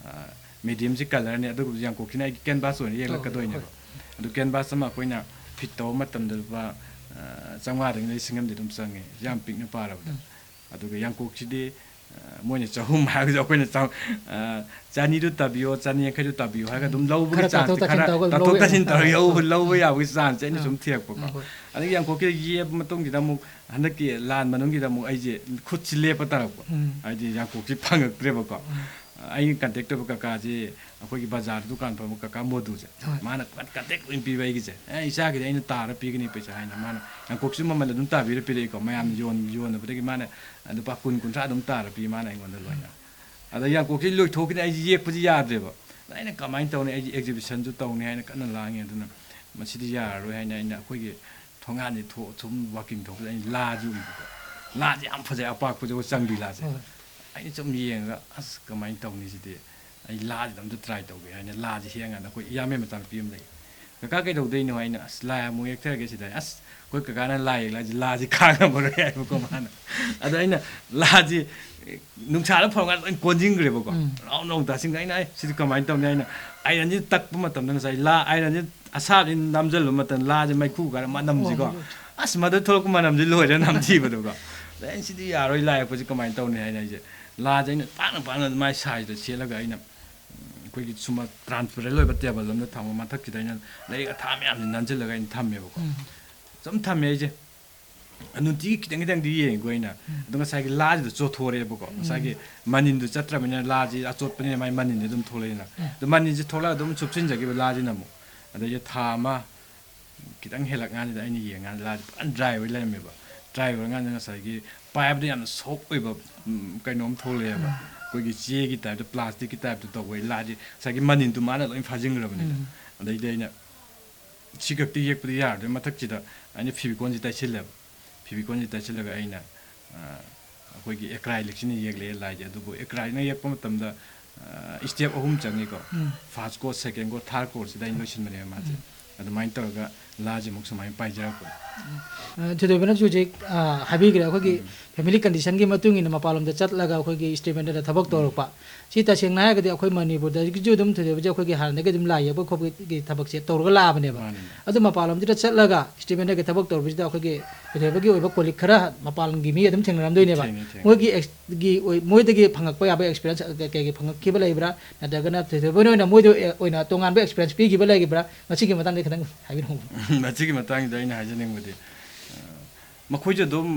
ꯑ, medium ꯁꯤ colour ꯅꯤ, ꯑꯗꯨꯒ ꯌꯥꯡꯀꯣꯛꯁꯤꯅ ꯑꯩꯒꯤ canvas ꯑꯣꯏꯅ ꯌꯦꯛꯂꯛꯀꯗꯣꯏꯅꯦꯕ꯫ ꯑꯗꯨ canvas ꯑꯃ ꯑꯩꯈꯣꯏꯅ fit ꯇꯧꯕ ꯃꯇꯝꯗ ꯂꯨꯄꯥ, ꯑ, ꯆꯥꯝꯃꯉꯥꯗꯒꯤꯅ ꯂꯤꯁꯤꯡ ꯑꯃꯗꯤ ꯑꯗꯨꯝ ꯆꯪꯉꯦ, ꯌꯥꯝ ꯄꯤꯛꯅ ꯄꯥꯔꯕꯗ꯫ ꯑꯗꯨꯒ ꯌꯥꯡꯀꯣꯛꯁꯤꯗꯤ, ꯑ, ꯃꯣꯏꯅ ꯆꯍꯨꯝ ꯍꯥꯏꯔꯒꯁꯨ ꯑꯩꯈꯣꯏꯅ ꯆꯥ-, ꯑ, ꯆꯅꯤꯗꯨ ꯇꯥꯕꯤꯌꯣ, ꯆꯅꯤ ꯌꯥꯡꯈꯩꯗꯨ ꯇꯥꯕꯤꯌꯣ ꯍꯥꯏꯔꯒ ꯑꯗꯨꯝ ꯂꯧꯕꯒꯤ ꯈꯔ chance ꯁꯦ ꯇꯥꯊꯣꯛ ꯇꯥꯁꯤꯟ ꯈꯔ ꯇꯧꯔꯒ ꯇꯥꯊꯣꯛ ꯂꯧꯕ ꯇꯥꯁꯤꯟ ꯌꯥꯕ꯫ ꯇꯧꯔꯒ ꯂꯧꯕ, ꯂꯧꯕ ꯌꯥꯕꯒꯤ chance ꯁꯦ ꯑꯩꯅ ꯁꯨꯝ ꯊꯤꯔꯛꯄꯀꯣ꯫ ꯑꯗꯒꯤ ꯌꯥꯡꯀꯣꯛꯀꯤ ꯌꯦꯛꯑꯕ ꯃꯇꯨꯡꯁꯤꯗ ꯑꯃꯨꯛ ꯍꯟꯗꯛꯀꯤ ꯂꯥꯟ ꯃꯅꯨꯡꯁꯤꯗ ꯑꯃꯨꯛ ꯑꯩꯁꯦ ꯈꯨꯠꯁꯤ ꯂꯦꯞꯄ ꯇꯥꯔꯛꯄ꯫ ꯍꯥꯏꯗꯤ ꯌꯥꯡꯀꯣꯛꯁꯤ ꯐꯪꯉꯛꯇ꯭ꯔꯦꯕꯀꯣ꯫ ꯑꯩꯅ contact ꯇꯧꯕ ꯀꯀꯥꯁꯤ ꯑꯩꯈꯣꯏꯒꯤ ꯕꯖꯥꯔ ꯗꯨꯀꯥꯟ ꯐꯝꯕ ꯀꯀꯥ ꯃꯣꯗꯨꯁꯦ꯫ ꯃꯥꯅ contact ꯂꯣꯏ ꯄꯤꯕ ꯑꯩꯒꯤꯁꯦ꯫ "ꯑꯦ, ꯏꯆꯥꯒꯤꯗꯤ ꯑꯩꯅ ꯇꯥꯔ ꯄꯤꯒꯅꯤ ꯄꯩꯁꯥ" ꯍꯥꯏꯅ꯫ ꯃꯥꯅ ꯌꯥꯡꯀꯣꯛꯁꯨ ꯃꯃꯜ ꯑꯗꯨꯝ ꯇꯥꯕꯤꯔ ꯄꯤꯔꯛꯏꯀꯣ꯫ ꯃꯌꯥꯝꯅ ꯌꯣꯟ-, ꯌꯣꯟꯅꯕꯗꯒꯤ ꯃꯥꯅ ꯂꯨꯄꯥ ꯀꯨꯟ, ꯀꯨꯟꯊ꯭ꯔꯥ ꯑꯗꯨꯝ ꯇꯥꯔ ꯄꯤ ꯃꯥꯅ ꯑꯩꯉꯣꯟꯗ ꯂꯣꯏꯅ꯫ ꯑꯗ ꯌꯥꯡꯀꯣꯛꯁꯤ ꯂꯣꯏꯊꯣꯛꯈꯤꯅꯤ, ꯑꯩꯁꯦ ꯌꯦꯛꯄꯁꯤ ꯌꯥꯗ꯭ꯔꯦꯕ꯫ ꯑꯗ ꯑꯩꯅ ꯀꯃꯥꯏꯅ ꯇꯧꯅꯤ? ꯑꯩꯁꯦ exhibition ꯁꯨ ꯇꯧꯅꯤ ꯍꯥꯏꯅ ꯀꯟꯅ ꯂꯥꯡꯉꯤ꯫ ꯑꯗꯨꯅ ꯃꯁꯤꯗꯤ ꯌꯥꯔꯔꯣꯏ ꯍꯥꯏꯅ ꯑꯩꯅ ꯑꯩꯈꯣꯏꯒꯤ ꯊꯣꯡꯒꯥꯟꯁꯦ ꯊꯣꯛ-, ꯁꯨꯝ walking ꯊꯣꯛꯄꯗ ꯑꯩꯅ ꯂꯥꯁꯦ ꯎꯏꯕꯀꯣ꯫ ꯂꯥꯁꯦ ꯌꯥꯝ ꯐꯖꯩ, ꯑꯄꯥꯛꯄꯁꯦ, ꯆꯪꯕꯤ ꯂꯥꯁꯦ꯫ ꯑꯩꯅ ꯁꯨꯝ ꯌꯦꯡꯉꯒ, "ꯑꯁ, ꯀꯃꯥꯏꯅ ꯇꯧꯅꯤ ꯁꯤꯗꯤ? ꯑꯩ ꯂꯥꯁꯤꯗ ꯑꯝꯇ try ꯇꯧꯒꯦ" ꯍꯥꯏꯅ ꯂꯥꯁꯦ ꯍꯦꯛꯑꯀꯥꯟꯗ ꯑꯩꯈꯣꯏ ꯏꯌꯥꯝꯕ ꯃꯆꯥꯅꯨꯄꯤ ꯑꯃ ꯂꯩ꯫ "ꯀꯀꯥ ꯀꯩꯗꯧꯗꯣꯏꯅꯣ?" ꯍꯥꯏꯅ, "ꯑꯁ, ꯂꯥꯏ ꯑꯃꯨꯛ ꯌꯦꯛꯊꯔꯒꯦ ꯁꯤꯗ"꯫ "ꯑꯁ, ꯑꯩꯈꯣꯏ ꯀꯀꯥꯅ ꯂꯥꯏ ꯌꯦꯛꯂꯛꯑꯗꯤ ꯂꯥꯁꯤ ꯈꯥꯡꯉꯝꯃꯔꯣꯏ" ꯍꯥꯏꯕꯀꯣ ꯃꯥꯅ꯫ ꯑꯗꯣ ꯑꯩꯅ ꯂꯥꯁꯤ ꯅꯨꯡꯁꯥꯗ ꯐꯧꯔꯀꯥꯟꯗ ꯂꯣꯏ ꯀꯣꯟꯁꯤꯟꯈ꯭ꯔꯦꯕꯀꯣ꯫ ꯎꯝ꯫ Round round ꯇꯥꯁꯤꯟꯈ꯭ꯔꯦ꯫ ꯑꯩꯅ, "ꯑꯩ ꯁꯤꯗꯤ ꯀꯃꯥꯏꯅ ꯇꯧꯅꯤ?" ꯍꯥꯏꯅ ꯑꯥꯏꯔꯟꯁꯤ ꯇꯛꯄ ꯃꯇꯝꯗ ꯉꯁꯥꯏ ꯂꯥ ꯑꯥꯏꯔꯟꯁꯤ ꯑꯁꯥꯕꯁꯤ ꯅꯝꯁꯤꯜꯂꯨꯕ ꯃꯇꯝꯗ ꯂꯥꯁꯦ ꯃꯩꯈꯨ ꯀꯥꯔ ꯃꯅꯝꯁꯤꯀꯣ꯫ ꯑꯣ꯫ "ꯑꯁ, ꯃꯗꯨ ꯊꯣꯛꯂꯛꯄ ꯃꯅꯝꯁꯤ ꯂꯣꯏꯔꯦ ꯅꯝꯊꯤꯕꯗꯨꯀꯣ"꯫ ꯑꯗꯩ ꯑꯩꯅ, "ꯁꯤꯗꯤ ꯌꯥꯔꯣꯏ, ꯂꯥꯏ ꯌꯦꯛꯄꯁꯤ ꯀꯃꯥꯏꯅ ꯇꯧꯅꯤ?" ꯍꯥꯏꯅ ꯑꯩꯁꯦ ꯂꯥꯁꯦ ꯑꯩꯅ ꯄꯥꯛꯅ ꯄꯥꯛꯅ ꯃꯥꯏ ꯁꯥꯏꯖꯇ ꯁꯦꯠꯂꯒ ꯑꯩꯅ, ꯎꯝ, ꯑꯩꯈꯣꯏꯒꯤ ꯁꯨꯝ ꯇ꯭ꯔꯥꯟꯁꯄꯦꯔꯦꯟ ꯑꯣꯏꯕ ꯇꯦꯕꯜ ꯑꯃꯗ ꯊꯝꯃꯒ ꯃꯊꯛꯁꯤꯗ ꯑꯩꯅ ꯂꯥꯏꯔꯤꯛ ꯑꯊꯥ ꯃꯌꯥꯝꯁꯤ ꯅꯟꯁꯤꯜꯂꯒ ꯑꯩꯅ ꯊꯝꯃꯦꯕꯀꯣ꯫ ꯎꯝ꯫ ꯁꯨꯝ ꯊꯝꯃꯦ ꯑꯩꯁꯦ꯫ ꯅꯨꯡꯇꯤꯒꯤ ꯈꯤꯇꯪ ꯈꯤꯇꯪꯗꯤ ꯌꯦꯡꯉꯦꯀꯣ ꯑꯩꯅ꯫ ꯎꯝ꯫ ꯑꯗꯣ ꯉꯁꯥꯏꯒꯤ ꯂꯥꯁꯤꯗ ꯆꯣꯠꯊꯣꯔꯛꯑꯦꯕꯀꯣ꯫ ꯎꯝ꯫ ꯉꯁꯥꯏꯒꯤ ꯃꯅꯤꯟꯗꯨ ꯆꯠꯇ꯭ꯔꯕꯅꯤꯅ ꯂꯥꯁꯤ ꯑꯆꯣꯠꯄꯅꯤꯅ ꯃꯥꯏ ꯃꯅꯤꯟꯗꯤ ꯑꯗꯨꯝ ꯊꯣꯛꯂꯛꯑꯦꯅ꯫ ꯎꯝ꯫ ꯑꯗꯣ ꯃꯅꯤꯟꯁꯤ ꯊꯣꯛꯂꯛꯑꯒ ꯑꯗꯨꯝ ꯆꯨꯞꯁꯤꯟꯖꯈꯤꯕ ꯂꯥꯁꯤꯅ ꯑꯃꯨꯛ꯫ ꯑꯗꯩꯗꯤ ꯊꯥ ꯑꯃ ꯈꯤꯇꯪ ꯍꯦꯜꯂꯛꯀꯥꯟꯁꯤꯗ ꯑꯩꯅ ꯌꯦꯡꯉꯀꯥꯟꯗ ꯂꯥꯁꯤ ꯐꯖꯅ ꯗ꯭ꯔꯥꯏ ꯑꯣꯏ ꯂꯩꯔꯝꯃꯦꯕ꯫ ꯗ꯭ꯔꯥꯏ ꯑꯣꯏꯔꯀꯥꯟꯗ ꯉꯁꯥꯏꯒꯤ ꯄꯥꯏꯕꯗ ꯌꯥꯝꯅ ꯁꯣꯐ ꯑꯣꯏꯕ, ꯎꯝ, ꯀꯩꯅꯣꯝ ꯊꯣꯛꯂꯛꯑꯦꯕ꯫ ꯎꯝ꯫ ꯑꯩꯈꯣꯏꯒꯤ ꯆꯦꯒꯤ ꯇꯥꯏꯞꯇ, ꯄ꯭ꯂꯥꯁꯇꯤꯛꯀꯤ ꯇꯥꯏꯞꯇ ꯇꯧꯕ ꯂꯥꯁꯤ ꯉꯁꯥꯏꯒꯤ ꯃꯅꯤꯟꯗꯨ ꯃꯥꯅ ꯂꯣꯏ ꯐꯥꯖꯤꯟꯈ꯭ꯔꯕꯅꯤꯅ꯫ ꯎꯝ꯫ ꯑꯗꯩꯗꯤ ꯑꯩꯅ ꯁꯤ ꯈꯛꯇꯤ ꯌꯦꯛꯄꯗꯤ ꯌꯥꯔꯗꯣꯏ ꯃꯊꯛꯁꯤꯗ ꯑꯩꯅ ꯐꯤꯕꯤꯀꯣꯟꯁꯤ ꯇꯩꯁꯤꯜꯂꯦꯕ꯫ ꯐꯤꯕꯤꯀꯣꯟꯁꯤ ꯇꯩꯁꯤꯜꯂꯒ ꯑꯩꯅ, ꯑ, ꯑꯩꯈꯣꯏꯒꯤ ꯑꯦꯀ꯭ꯔꯥꯏꯂꯤꯛꯁꯤꯅ ꯌꯦꯛꯂꯛꯑꯦ ꯂꯥꯏꯁꯦ꯫ ꯑꯗꯨꯕꯨ ꯑꯦꯀ꯭ꯔꯥꯏꯂꯤꯛꯅ ꯌꯦꯛꯄ ꯃꯇꯝꯗ, ꯑ, ꯁ꯭ꯇꯦꯞ ꯑꯍꯨꯝ ꯆꯪꯉꯤꯀꯣ꯫ ꯎꯝ꯫ ꯐꯥꯔꯁ ꯀꯣꯔꯁ, ꯁꯦꯀꯦꯟ ꯀꯣꯔꯁ, ꯊꯥꯔꯠ ꯀꯣꯔꯁꯁꯤꯗ ꯑꯩꯅ ꯂꯣꯏꯁꯤꯟꯕꯅꯦꯕ ꯃꯥꯁꯦ꯫ ꯎꯝ꯫ ꯑꯗꯨꯃꯥꯏꯅ ꯇꯧꯔꯒ ꯂꯥꯁꯦ ꯑꯃꯨꯛ ꯁꯨꯃꯥꯏꯅ ꯄꯥꯏꯖꯔꯛꯄꯅꯦ꯫ ꯑ, ꯊꯣꯏꯊꯣꯏꯕꯅꯁꯨ ꯍꯧꯖꯤꯛ, ꯑ, ꯍꯥꯏꯕꯤꯈ꯭ꯔꯦ, ꯑꯩꯈꯣꯏꯒꯤ ꯎꯝ꯫ ꯐꯦꯃꯤꯂꯤ ꯀꯟꯗꯤꯁꯟꯒꯤ ꯃꯇꯨꯡ ꯏꯟꯅ ꯃꯄꯥꯟꯂꯣꯝꯗ ꯆꯠꯂꯒ ꯑꯩꯈꯣꯏꯒꯤ ꯏꯁꯇꯦꯠ ꯕꯦꯟꯗꯔꯗ ꯊꯕꯛ ꯎꯝ꯫ ꯇꯧꯔꯛꯄ꯫ ꯁꯤ ꯇꯁꯦꯡꯅ ꯍꯥꯏꯔꯒꯗꯤ ꯑꯩꯈꯣꯏ ꯃꯅꯤꯄꯨꯔꯗꯒꯤꯁꯨ ꯑꯗꯨꯝ ꯊꯣꯏꯊꯣꯏꯕꯁꯦ ꯑꯩꯈꯣꯏꯒꯤ ꯍꯥꯟꯅꯗꯒꯤ ꯑꯗꯨꯝ ꯂꯥꯏ ꯌꯦꯛꯄ ꯈꯣꯠꯄꯒꯤ ꯊꯕꯛꯁꯦ ꯇꯧꯔꯒ ꯂꯥꯛꯑꯕꯅꯦꯕ꯫ ꯃꯥꯅꯤ, ꯃꯥꯅꯤ꯫ ꯑꯗꯨ ꯃꯄꯥꯟꯂꯣꯝꯁꯤꯗ ꯆꯠꯂꯒ ꯏꯁꯇꯦꯠ ꯕꯦꯟꯗꯔꯒꯤ ꯊꯕꯛ ꯇꯧꯔꯛꯄꯁꯤꯗ ꯑꯩꯈꯣꯏꯒꯤ ꯊꯣꯏꯊꯣꯏꯕꯒꯤ ꯑꯣꯏꯕ ꯀꯣꯂꯤꯛ ꯈꯔ ꯃꯄꯥꯟꯒꯤ ꯃꯤ ꯑꯗꯨꯝ ꯊꯦꯡꯅꯔꯝꯗꯣꯏꯅꯦꯕ꯫ ꯊꯦꯡꯅꯩ, ꯊꯦꯡꯅꯩ꯫ ꯃꯣꯏꯒꯤ ꯑꯦꯛꯁ-, ꯒꯤ ꯑꯣꯏ-, ꯃꯣꯏꯗꯒꯤ ꯐꯪꯉꯛꯄ ꯌꯥꯕ ꯑꯦꯛꯁꯄꯤꯔꯤꯌꯦꯟꯁ ꯀꯩ-, ꯀꯩ-, ꯀꯩ ꯐꯪꯉꯛꯈꯤꯕ ꯂꯩꯕ꯭ꯔꯥ? ꯅꯠꯇ꯭ꯔꯒꯅ ꯊꯣꯏꯊꯣꯏꯕ ꯑꯣꯏꯅ ꯃꯣꯏꯗ ꯑꯣꯏꯅ ꯇꯣꯉꯥꯟꯕ ꯑꯦꯛꯁꯄꯤꯔꯤꯌꯦꯟꯁ ꯄꯤꯈꯤꯕ ꯂꯩꯈꯤꯕ꯭ꯔꯥ? ꯃꯁꯤꯒꯤ ꯃꯇꯥꯡꯗ ꯈꯤꯇꯪ ꯍꯥꯏꯕꯤꯔꯛꯎ꯫ ꯃꯁꯤꯒꯤ ꯃꯇꯥꯡꯁꯤꯗ ꯑꯩꯅ ꯍꯥꯏꯖꯅꯤꯡꯕꯗꯤ, ꯑ, ꯃꯈꯣꯏꯁꯨ ꯑꯗꯨꯝ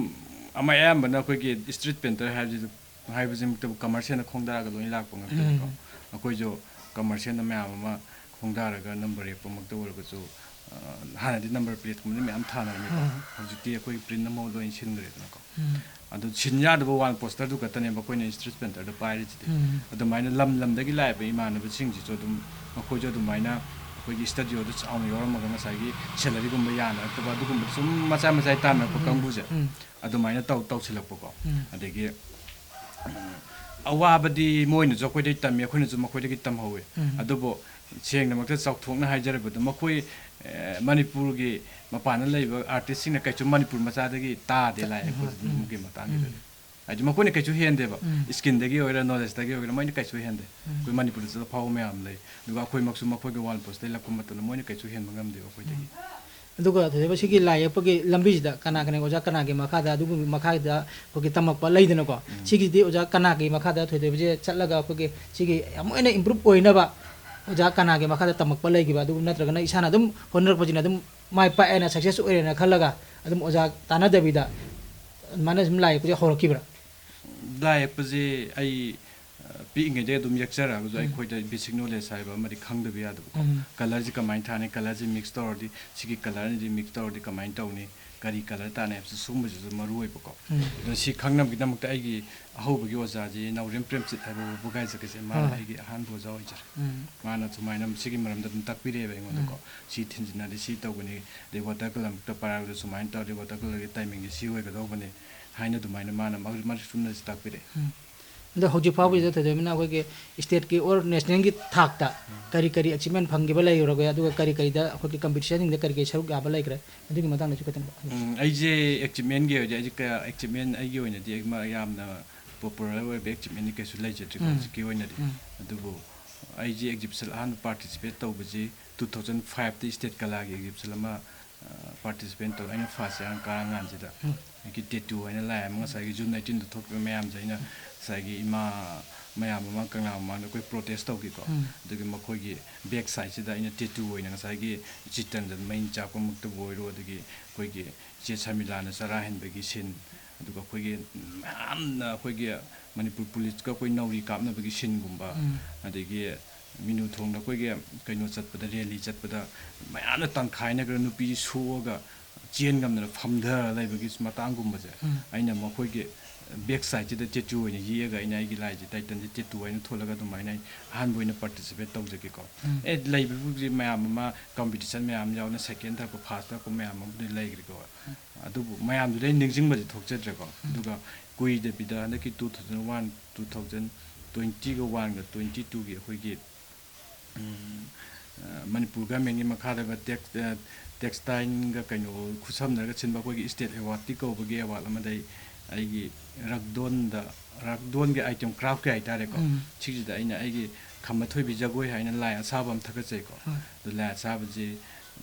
ꯑꯃ ꯑꯌꯥꯝꯕꯅ ꯑꯩꯈꯣꯏꯒꯤ ꯏꯁꯇ꯭ꯔꯤꯠ ꯄꯦꯟꯇꯔ ꯍꯥꯏꯕꯁꯤꯗ, ꯍꯥꯏꯕꯁꯤꯃꯛꯇꯕꯨ ꯀꯃꯔꯁꯤꯌꯦꯜꯅ ꯈꯣꯡꯗꯥꯔꯒ ꯂꯣꯏꯅ ꯂꯥꯛꯄ ꯉꯥꯛꯇꯅꯤꯀꯣ꯫ ꯎꯝ꯫ ꯑꯩꯈꯣꯏꯁꯨ ꯀꯃꯔꯁꯤꯌꯦꯜꯅ ꯃꯌꯥꯝ ꯑꯃ ꯈꯣꯡꯗꯥꯔꯒ ꯅꯝꯕꯔ ꯌꯦꯛꯄꯃꯛꯇ ꯑꯣꯏꯔꯒꯁꯨ, ꯑ, ꯍꯥꯟꯅꯗꯤ ꯅꯝꯕꯔ ꯄ꯭ꯂꯦꯠꯀꯨꯝꯕꯗꯤ ꯃꯌꯥꯝ ꯊꯥꯅꯔꯝꯃꯤꯀꯣ꯫ ꯎꯝ꯫ ꯍꯧꯖꯤꯛꯇꯤ ꯑꯩꯈꯣꯏ ꯄ꯭ꯔꯤꯟ ꯑꯃ ꯂꯣꯏꯅ ꯁꯤꯟꯈ꯭ꯔꯦꯗꯅꯀꯣ꯫ ꯎꯝ꯫ ꯑꯗꯨ ꯁꯤꯟ ꯌꯥꯗꯕ ꯋꯥꯟ ꯄꯣꯁꯇꯔꯗꯨ ꯈꯛꯇꯅꯦꯕ ꯑꯩꯈꯣꯏꯅ ꯏꯁꯇ꯭ꯔꯤꯠ ꯄꯦꯟꯇꯔꯗ ꯄꯥꯏꯔꯤꯁꯤꯗꯤ꯫ ꯎꯝ꯫ ꯑꯗꯨꯃꯥꯏꯅ ꯂꯝ ꯂꯝꯗꯒꯤ ꯂꯥꯛꯏꯕ ꯏꯃꯥꯟꯅꯕꯁꯤꯡꯁꯤꯁꯨ ꯑꯗꯨꯝ ꯃꯈꯣꯏꯁꯨ ꯑꯗꯨꯃꯥꯏꯅ ꯑꯩꯈꯣꯏꯒꯤ ꯁ꯭ꯇꯨꯗꯤꯑꯣꯗ ꯆꯥꯎꯅ ꯌꯥꯎꯔꯝꯃꯒ ꯉꯁꯥꯏꯒꯤ ꯁꯦꯂꯔꯤꯒꯨꯝꯕ ꯌꯥꯅꯔꯛꯇꯕ ꯑꯗꯨꯒꯨꯝꯕ ꯁꯨꯝ ꯃꯆꯥ ꯃꯆꯥ ꯇꯥꯟꯅꯔꯛꯄ ꯎꯝ꯫ ꯀꯥꯡꯕꯨꯁꯦ ꯎꯝ꯫ ꯑꯗꯨꯃꯥꯏꯅ ꯇꯧ-, ꯇꯧꯁꯤꯜꯂꯛꯄꯀꯣ꯫ ꯎꯝ꯫ ꯑꯗꯒꯤ, ꯎꯝ, ꯑꯋꯥꯕꯗꯤ ꯃꯣꯏꯅꯁꯨ ꯑꯩꯈꯣꯏꯗꯒꯤ ꯇꯝꯃꯤ, ꯑꯩꯈꯣꯏꯅꯁꯨ ꯃꯈꯣꯏꯗꯒꯤ ꯇꯝꯍꯧꯋꯤ꯫ ꯎꯝ꯫ ꯑꯗꯨꯕꯨ ꯁꯦꯡꯅꯃꯛꯇ ꯆꯥꯎꯊꯣꯛꯅ ꯍꯥꯏꯖꯔꯕꯗ, ꯃꯈꯣꯏ, ꯑꯦ, ꯃꯅꯤꯄꯨꯔꯒꯤ ꯃꯄꯥꯟꯗ ꯂꯩꯕ ꯑꯥꯔꯇꯤꯁꯁꯤꯡꯅ ꯀꯩꯁꯨ ꯃꯅꯤꯄꯨꯔ ꯃꯆꯥꯗꯒꯤ ꯇꯥꯗꯦ ꯂꯥꯏ ꯌꯦꯛꯄꯒꯤ ꯃꯇꯥꯡꯁꯤꯗꯗꯤ꯫ ꯍꯥꯏꯗꯤ ꯃꯈꯣꯏꯅ ꯀꯩꯁꯨ ꯍꯦꯟꯗꯦꯕ꯫ ꯎꯝ꯫ ꯁ꯭ꯀꯤꯟꯗꯒꯤ ꯑꯣꯏꯒꯦꯔꯥ, ꯅꯣꯂꯦꯖꯇꯒꯤ ꯑꯣꯏꯒꯦꯔꯥ, ꯃꯣꯏꯅ ꯀꯩꯁꯨ ꯍꯦꯟꯗꯦ꯫ ꯎꯝ꯫ ꯑꯩꯈꯣꯏ ꯃꯅꯤꯄꯨꯔꯗꯁꯨ ꯑꯐꯥꯎꯕ ꯃꯌꯥꯝ ꯂꯩ꯫ ꯑꯗꯨꯒ ꯑꯩꯈꯣꯏꯃꯛꯁꯨ ꯃꯈꯣꯏꯒ ꯋꯥꯔꯜ ꯄꯣꯁꯇ ꯂꯥꯛꯄ ꯃꯇꯝꯗ ꯃꯣꯏꯅ ꯀꯩꯁꯨ ꯍꯦꯟꯕ ꯉꯝꯗꯦꯕ ꯑꯩꯈꯣꯏꯗꯒꯤ꯫ ꯎꯝ꯫ ꯑꯗꯨꯒ ꯊꯣꯏꯗꯣꯛꯄ ꯁꯤꯒꯤ ꯂꯥꯏ ꯌꯦꯛꯄꯒꯤ ꯂꯝꯕꯤꯁꯤꯗ ꯀꯅꯥ ꯀꯅꯥ ꯑꯣꯖꯥ ꯀꯅꯥꯒꯤ ꯃꯈꯥꯗ, ꯑꯗꯨꯒꯨꯝꯕ ꯃꯈꯥꯗ ꯑꯩꯈꯣꯏꯒꯤ ꯇꯝꯃꯛꯄ ꯂꯩꯗꯅꯀꯣ? ꯎꯝ꯫ ꯁꯤꯒꯤꯁꯤꯗꯤ ꯑꯣꯖꯥ ꯀꯅꯥꯒꯤ ꯃꯈꯥꯗ ꯊꯣꯏꯗꯣꯛꯄꯁꯦ ꯆꯠꯂꯒ ꯑꯩꯈꯣꯏꯒꯤ ꯁꯤꯒꯤ ꯌꯥꯝ ꯍꯦꯟꯅ ꯏꯝꯄ꯭ꯔꯨꯞ ꯑꯣꯏꯅꯕ ꯑꯣꯖꯥ ꯀꯅꯥꯒꯤ ꯃꯈꯥꯗ ꯇꯝꯃꯛꯄ ꯂꯩꯈꯤꯕ? ꯑꯗꯨꯒ ꯅꯠꯇ꯭ꯔꯒꯅ ꯏꯁꯥꯅ ꯑꯗꯨꯝ ꯍꯣꯠꯅꯔꯛꯄꯁꯤꯅ ꯑꯗꯨꯝ ꯃꯥꯏ ꯄꯥꯛꯑꯦꯅ, ꯁꯛꯁꯦꯁ ꯑꯣꯏꯔꯦꯅ ꯈꯜꯂꯒ ꯑꯗꯨꯝ ꯑꯣꯖꯥ ꯇꯥꯟꯅꯗꯕꯤꯗ ꯑꯗꯨꯃꯥꯏꯅ ꯁꯨꯝ ꯂꯥꯏ ꯌꯦꯛꯄꯁꯦ ꯍꯧꯔꯛꯈꯤꯕ꯭ꯔꯥ? ꯂꯥꯏ ꯌꯦꯛꯄꯁꯦ ꯑꯩ, ꯑ, ꯄꯤꯛꯏꯉꯩꯗꯒꯤ ꯑꯗꯨꯝ ꯌꯦꯛꯆꯔꯛꯑꯒꯁꯨ ꯎꯝ꯫ ꯑꯩꯈꯣꯏꯗ ꯕꯦꯁꯤꯛ ꯅꯣꯂꯦꯖ ꯍꯥꯏꯕ ꯑꯃꯗꯤ ꯈꯪꯗꯕ ꯌꯥꯗꯕꯀꯣ꯫ ꯎꯝ꯫ ꯀꯂꯔꯁꯤ ꯀꯃꯥꯏꯅ ꯊꯥꯅꯤ, ꯀꯂꯔꯁꯤ ꯃꯤꯛꯁ ꯇꯧꯔꯗꯤ, ꯁꯤꯒꯤ ꯀꯂꯔꯅꯤꯗꯤ ꯃꯤꯛꯁ ꯇꯧꯔꯗꯤ ꯀꯃꯥꯏꯅ ꯇꯧꯅꯤ, ꯀꯔꯤ ꯀꯂꯔ ꯊꯥꯅꯤ ꯍꯥꯏꯕꯁꯤ, ꯁꯤꯒꯨꯝꯕꯁꯤꯁꯨ ꯃꯔꯨ ꯑꯣꯏꯕꯀꯣ꯫ ꯎꯝ꯫ ꯑꯗꯨꯅ ꯁꯤ ꯈꯪꯅꯕꯒꯤꯗꯃꯛꯇ ꯑꯩꯒꯤ ꯑꯍꯧꯕꯒꯤ ꯑꯣꯖꯥꯁꯤ ꯅꯥꯎꯔꯦꯝ ꯄ꯭ꯔꯦꯝꯖꯤꯠ ꯍꯥꯏꯕ ꯋꯥꯕꯒꯥꯏ ꯖꯒꯠꯁꯦ, ꯃꯥꯅ ꯑꯥ꯫ ꯑꯩꯒꯤ ꯑꯍꯥꯟꯕ ꯑꯣꯖꯥ ꯑꯣꯏꯖꯔꯦ꯫ ꯎꯝ꯫ ꯃꯥꯅ ꯁꯨꯃꯥꯏꯅ ꯁꯤꯒꯤ ꯃꯔꯝꯗ ꯑꯗꯨꯝ ꯇꯥꯛꯄꯤꯔꯛꯑꯦꯕ ꯑꯩꯉꯣꯟꯗꯀꯣ꯫ ꯎꯝ꯫ ꯁꯤ ꯊꯤꯟꯖꯤꯟꯅꯗꯤ ꯁꯤ ꯇꯧꯒꯅꯤ, ꯑꯗꯩ ꯋꯥꯇꯔ ꯀꯂꯔ ꯃꯛꯇ ꯄꯥꯔꯛꯑꯒꯁꯨ ꯁꯨꯃꯥꯏꯅ ꯇꯧꯔꯗꯤ ꯋꯥꯇꯔ ꯀꯂꯔꯒꯤ ꯇꯥꯏꯃꯤꯡꯁꯦ ꯁꯤ ꯑꯣꯏꯒꯗꯧꯕꯅꯤ ꯍꯥꯏꯅ ꯑꯗꯨꯃꯥꯏꯅ ꯃꯥꯅ ꯃꯔꯤꯛ ꯃꯔꯤꯛ ꯆꯨꯝꯅꯁꯨ ꯇꯥꯛꯄꯤꯔꯛꯑꯦ꯫ ꯎꯝ꯫ ꯑꯗꯣ ꯍꯧꯖꯤꯛ ꯐꯥꯎꯕꯁꯤꯗ ꯊꯣꯏꯗꯣꯛꯅ ꯑꯩꯈꯣꯏꯒꯤ ꯁ꯭ꯇꯦꯠꯀꯤ ꯑꯣꯔ ꯅꯦꯁꯅꯦꯜꯒꯤ ꯊꯥꯛꯇ ꯎꯝ꯫ ꯀꯔꯤ ꯀꯔꯤ ꯑꯦꯆꯤꯞꯃꯦꯟ ꯐꯪꯈꯤꯕ ꯂꯩꯔꯨꯔꯒꯦ, ꯑꯗꯨꯒ ꯀꯔꯤ ꯀꯔꯤꯗ ꯑꯩꯈꯣꯏꯒꯤ ꯀꯝꯄꯤꯇꯤꯁꯟꯁꯤꯡꯗ ꯀꯔꯤ ꯀꯔꯤ ꯁꯔꯨꯛ ꯌꯥꯕ ꯂꯩꯈ꯭ꯔꯦ, ꯑꯗꯨꯒꯤ ꯃꯇꯥꯡꯗꯁꯨ ꯈꯤꯇꯪ꯫ ꯎꯝ, ꯑꯩꯁꯦ ꯑꯦꯆꯤꯞꯃꯦꯟꯒꯤ ꯑꯣꯏꯔꯗꯤ, ꯑꯩꯁꯦ ꯀꯌꯥ ꯑꯦꯆꯤꯞꯃꯦꯟ ꯑꯩꯒꯤ ꯑꯣꯏꯅꯗꯤ ꯑꯩ ꯃꯥ-, ꯌꯥꯝꯅ ꯄꯣꯄꯨꯂꯔ ꯑꯣꯏꯕ ꯑꯦꯆꯤꯞꯃꯦꯟꯗꯤ ꯀꯩꯁꯨ ꯂꯩꯖꯗ꯭ꯔꯤꯀꯣ ꯎꯝ꯫ ꯍꯧꯖꯤꯛꯀꯤ ꯑꯣꯏꯅꯗꯤ꯫ ꯎꯝ꯫ ꯑꯗꯨꯕꯨ ꯑꯩꯁꯦ ꯑꯦꯛꯖꯤꯕꯤꯁꯟ ꯑꯍꯥꯟꯕ ꯄꯥꯔꯇꯤꯁꯤꯄꯦꯠ ꯇꯧꯕꯁꯤ two thousand fiveꯇ ꯁ꯭ꯇꯦꯠ ꯀꯂꯥꯒꯤ ꯑꯦꯛꯖꯤꯕꯤꯁꯟ ꯑꯃ, ꯑ, ꯄꯥꯔꯇꯤꯁꯤꯄꯦꯠ ꯇꯧꯔꯦ꯫ ꯑꯩꯅ ꯐꯥꯔꯁ ꯏꯌꯥꯔ ꯀꯥꯔꯀꯥꯟꯁꯤꯗ ꯎꯝ꯫ ꯑꯩꯒꯤ ꯇꯦꯇꯨ ꯍꯥꯏꯅ ꯂꯥꯏ ꯑꯃ ꯉꯁꯥꯏꯒꯤ June eighteenꯗ ꯊꯣꯛꯈꯤꯕ ꯃꯌꯥꯝꯁꯦ ꯑꯩꯅ ꯉꯁꯥꯏꯒꯤ ꯏꯃꯥ ꯃꯌꯥꯝ ꯃꯃꯥꯡ, ꯀꯪꯂꯥ ꯃꯃꯥꯡꯗ ꯑꯩꯈꯣꯏ ꯄ꯭ꯔꯣꯇꯦꯁ ꯇꯧꯈꯤꯀꯣ꯫ ꯎꯝ꯫ ꯑꯗꯨꯒꯤ ꯃꯈꯣꯏꯒꯤ ꯕꯦꯛ ꯁꯥꯏꯠꯁꯤꯗ ꯑꯩꯅ ꯇꯦꯇꯨ ꯑꯣꯏꯅ ꯉꯁꯥꯏꯒꯤ ꯆꯤꯇꯟꯗ ꯃꯩ ꯆꯥꯛꯄꯃꯛꯇꯕꯨ ꯑꯣꯏꯔꯣ, ꯑꯗꯒꯤ ꯑꯩꯈꯣꯏꯒꯤ ꯏꯆꯦ ꯁꯔꯃꯤꯂꯥꯅ ꯆꯔꯥ ꯍꯦꯟꯕꯒꯤ ꯁꯤꯟ, ꯑꯗꯨꯒ ꯑꯩꯈꯣꯏꯒꯤ ꯃꯌꯥꯝꯅ ꯑꯩꯈꯣꯏꯒꯤ ꯃꯅꯤꯄꯨꯔ ꯄꯨꯂꯤꯁꯀ ꯑꯩꯈꯣꯏ ꯅꯥꯎꯔꯤ ꯀꯥꯞꯅꯕꯒꯤ ꯁꯤꯟꯒꯨꯝꯕ, ꯎꯝ꯫ ꯑꯗꯒꯤ ꯃꯤꯅꯨ ꯊꯣꯡꯗ ꯑꯩꯈꯣꯏꯒꯤ ꯀꯩꯅꯣ ꯆꯠꯄꯗ, ꯔꯦꯂꯤ ꯆꯠꯄꯗ ꯃꯌꯥꯝꯅ ꯇꯪꯈꯥꯏꯅꯈ꯭ꯔ ꯅꯨꯄꯤ ꯁꯣꯛꯑꯒ ꯆꯦꯟ ꯉꯝꯗꯅ ꯐꯝꯊꯔ ꯂꯩꯕꯒꯤ ꯃꯇꯥꯡꯒꯨꯝꯕꯁꯦ ꯎꯝ꯫ ꯑꯩꯅ ꯃꯈꯣꯏꯒꯤ ꯕꯦꯛ ꯁꯥꯏꯠꯁꯤꯗ ꯇꯦꯇꯨ ꯑꯣꯏꯅ ꯌꯦꯛꯑꯒ ꯑꯩꯅ ꯑꯩꯒꯤ ꯂꯥꯏꯁꯦ, ꯇꯥꯏꯇꯜꯁꯦ ꯇꯦꯇꯨ ꯍꯥꯏꯅ ꯊꯣꯜꯂꯒ ꯑꯗꯨꯃꯥꯏꯅ ꯑꯩ ꯑꯍꯥꯟꯕ ꯑꯣꯏꯅ ꯄꯥꯔꯇꯤꯁꯤꯄꯦꯠ ꯇꯧꯖꯒꯦꯀꯣ꯫ ꯎꯝ꯫ ꯑꯦ, ꯂꯩꯕꯕꯨꯗꯤ ꯃꯌꯥꯝ ꯑꯃ ꯀꯝꯄꯤꯇꯤꯁꯟ ꯃꯌꯥꯝ ꯌꯥꯎꯅ ꯁꯦꯀꯦꯟ ꯊꯥꯔꯛꯄ, ꯐꯥꯔꯁ ꯊꯥꯔꯛꯄ ꯃꯌꯥꯝ ꯑꯃꯕꯨꯗꯤ ꯂꯩꯈ꯭ꯔꯦꯀꯣ꯫ ꯎꯝ꯫ ꯑꯗꯨꯕꯨ ꯃꯌꯥꯝꯗꯨꯗꯤ ꯑꯩ ꯅꯤꯡꯁꯤꯡꯕꯗꯤ ꯊꯣꯛꯆꯗ꯭ꯔꯦꯀꯣ꯫ ꯎꯝ꯫ ꯑꯗꯨꯒ ꯀꯨꯏꯗꯕꯤꯗ ꯍꯟꯗꯛꯀꯤ two thousand one, two thousand twentyꯒ oneꯒ twenty twoꯒꯤ ꯑꯩꯈꯣꯏꯒꯤ ꯎꯝ, ꯑ, ꯃꯅꯤꯄꯨꯔ ꯒꯚꯔꯟꯃꯦꯟꯒꯤ ꯃꯈꯥꯗꯒ ꯇꯦꯛꯁ-, ꯑ, ꯇꯦꯛꯁꯇꯥꯏꯜꯒ ꯀꯩꯅꯣ ꯈꯨꯠꯁꯝꯅꯔꯒ ꯁꯤꯟꯕ ꯑꯩꯈꯣꯏꯒꯤ ꯏꯁꯇꯦꯠ ꯑꯦꯋꯥꯔꯗꯇꯤ ꯀꯧꯕꯒꯤ ꯑꯦꯋꯥꯔꯗ ꯑꯃꯗ ꯑꯩ, ꯑꯩꯒꯤ ꯔꯛꯗꯣꯟꯗ, ꯔꯛꯗꯣꯟꯒꯤ ꯑꯥꯏꯇꯦꯝ ꯀ꯭ꯔꯥꯐꯀꯤ ꯍꯥꯏꯇꯥꯔꯦꯀꯣ꯫ ꯎꯝ꯫ ꯁꯤꯁꯤꯗ ꯑꯩꯅ ꯑꯩꯒꯤ ꯈꯝꯕ ꯊꯣꯏꯕꯤ ꯖꯒꯣꯏ ꯍꯥꯏꯅ ꯂꯥꯏ ꯑꯁꯥꯕ ꯑꯃ ꯊꯥꯒꯠꯆꯩꯀꯣ꯫ ꯍꯣꯏ꯫ ꯑꯗꯨ ꯂꯥꯏ ꯑꯁꯥꯕꯁꯤ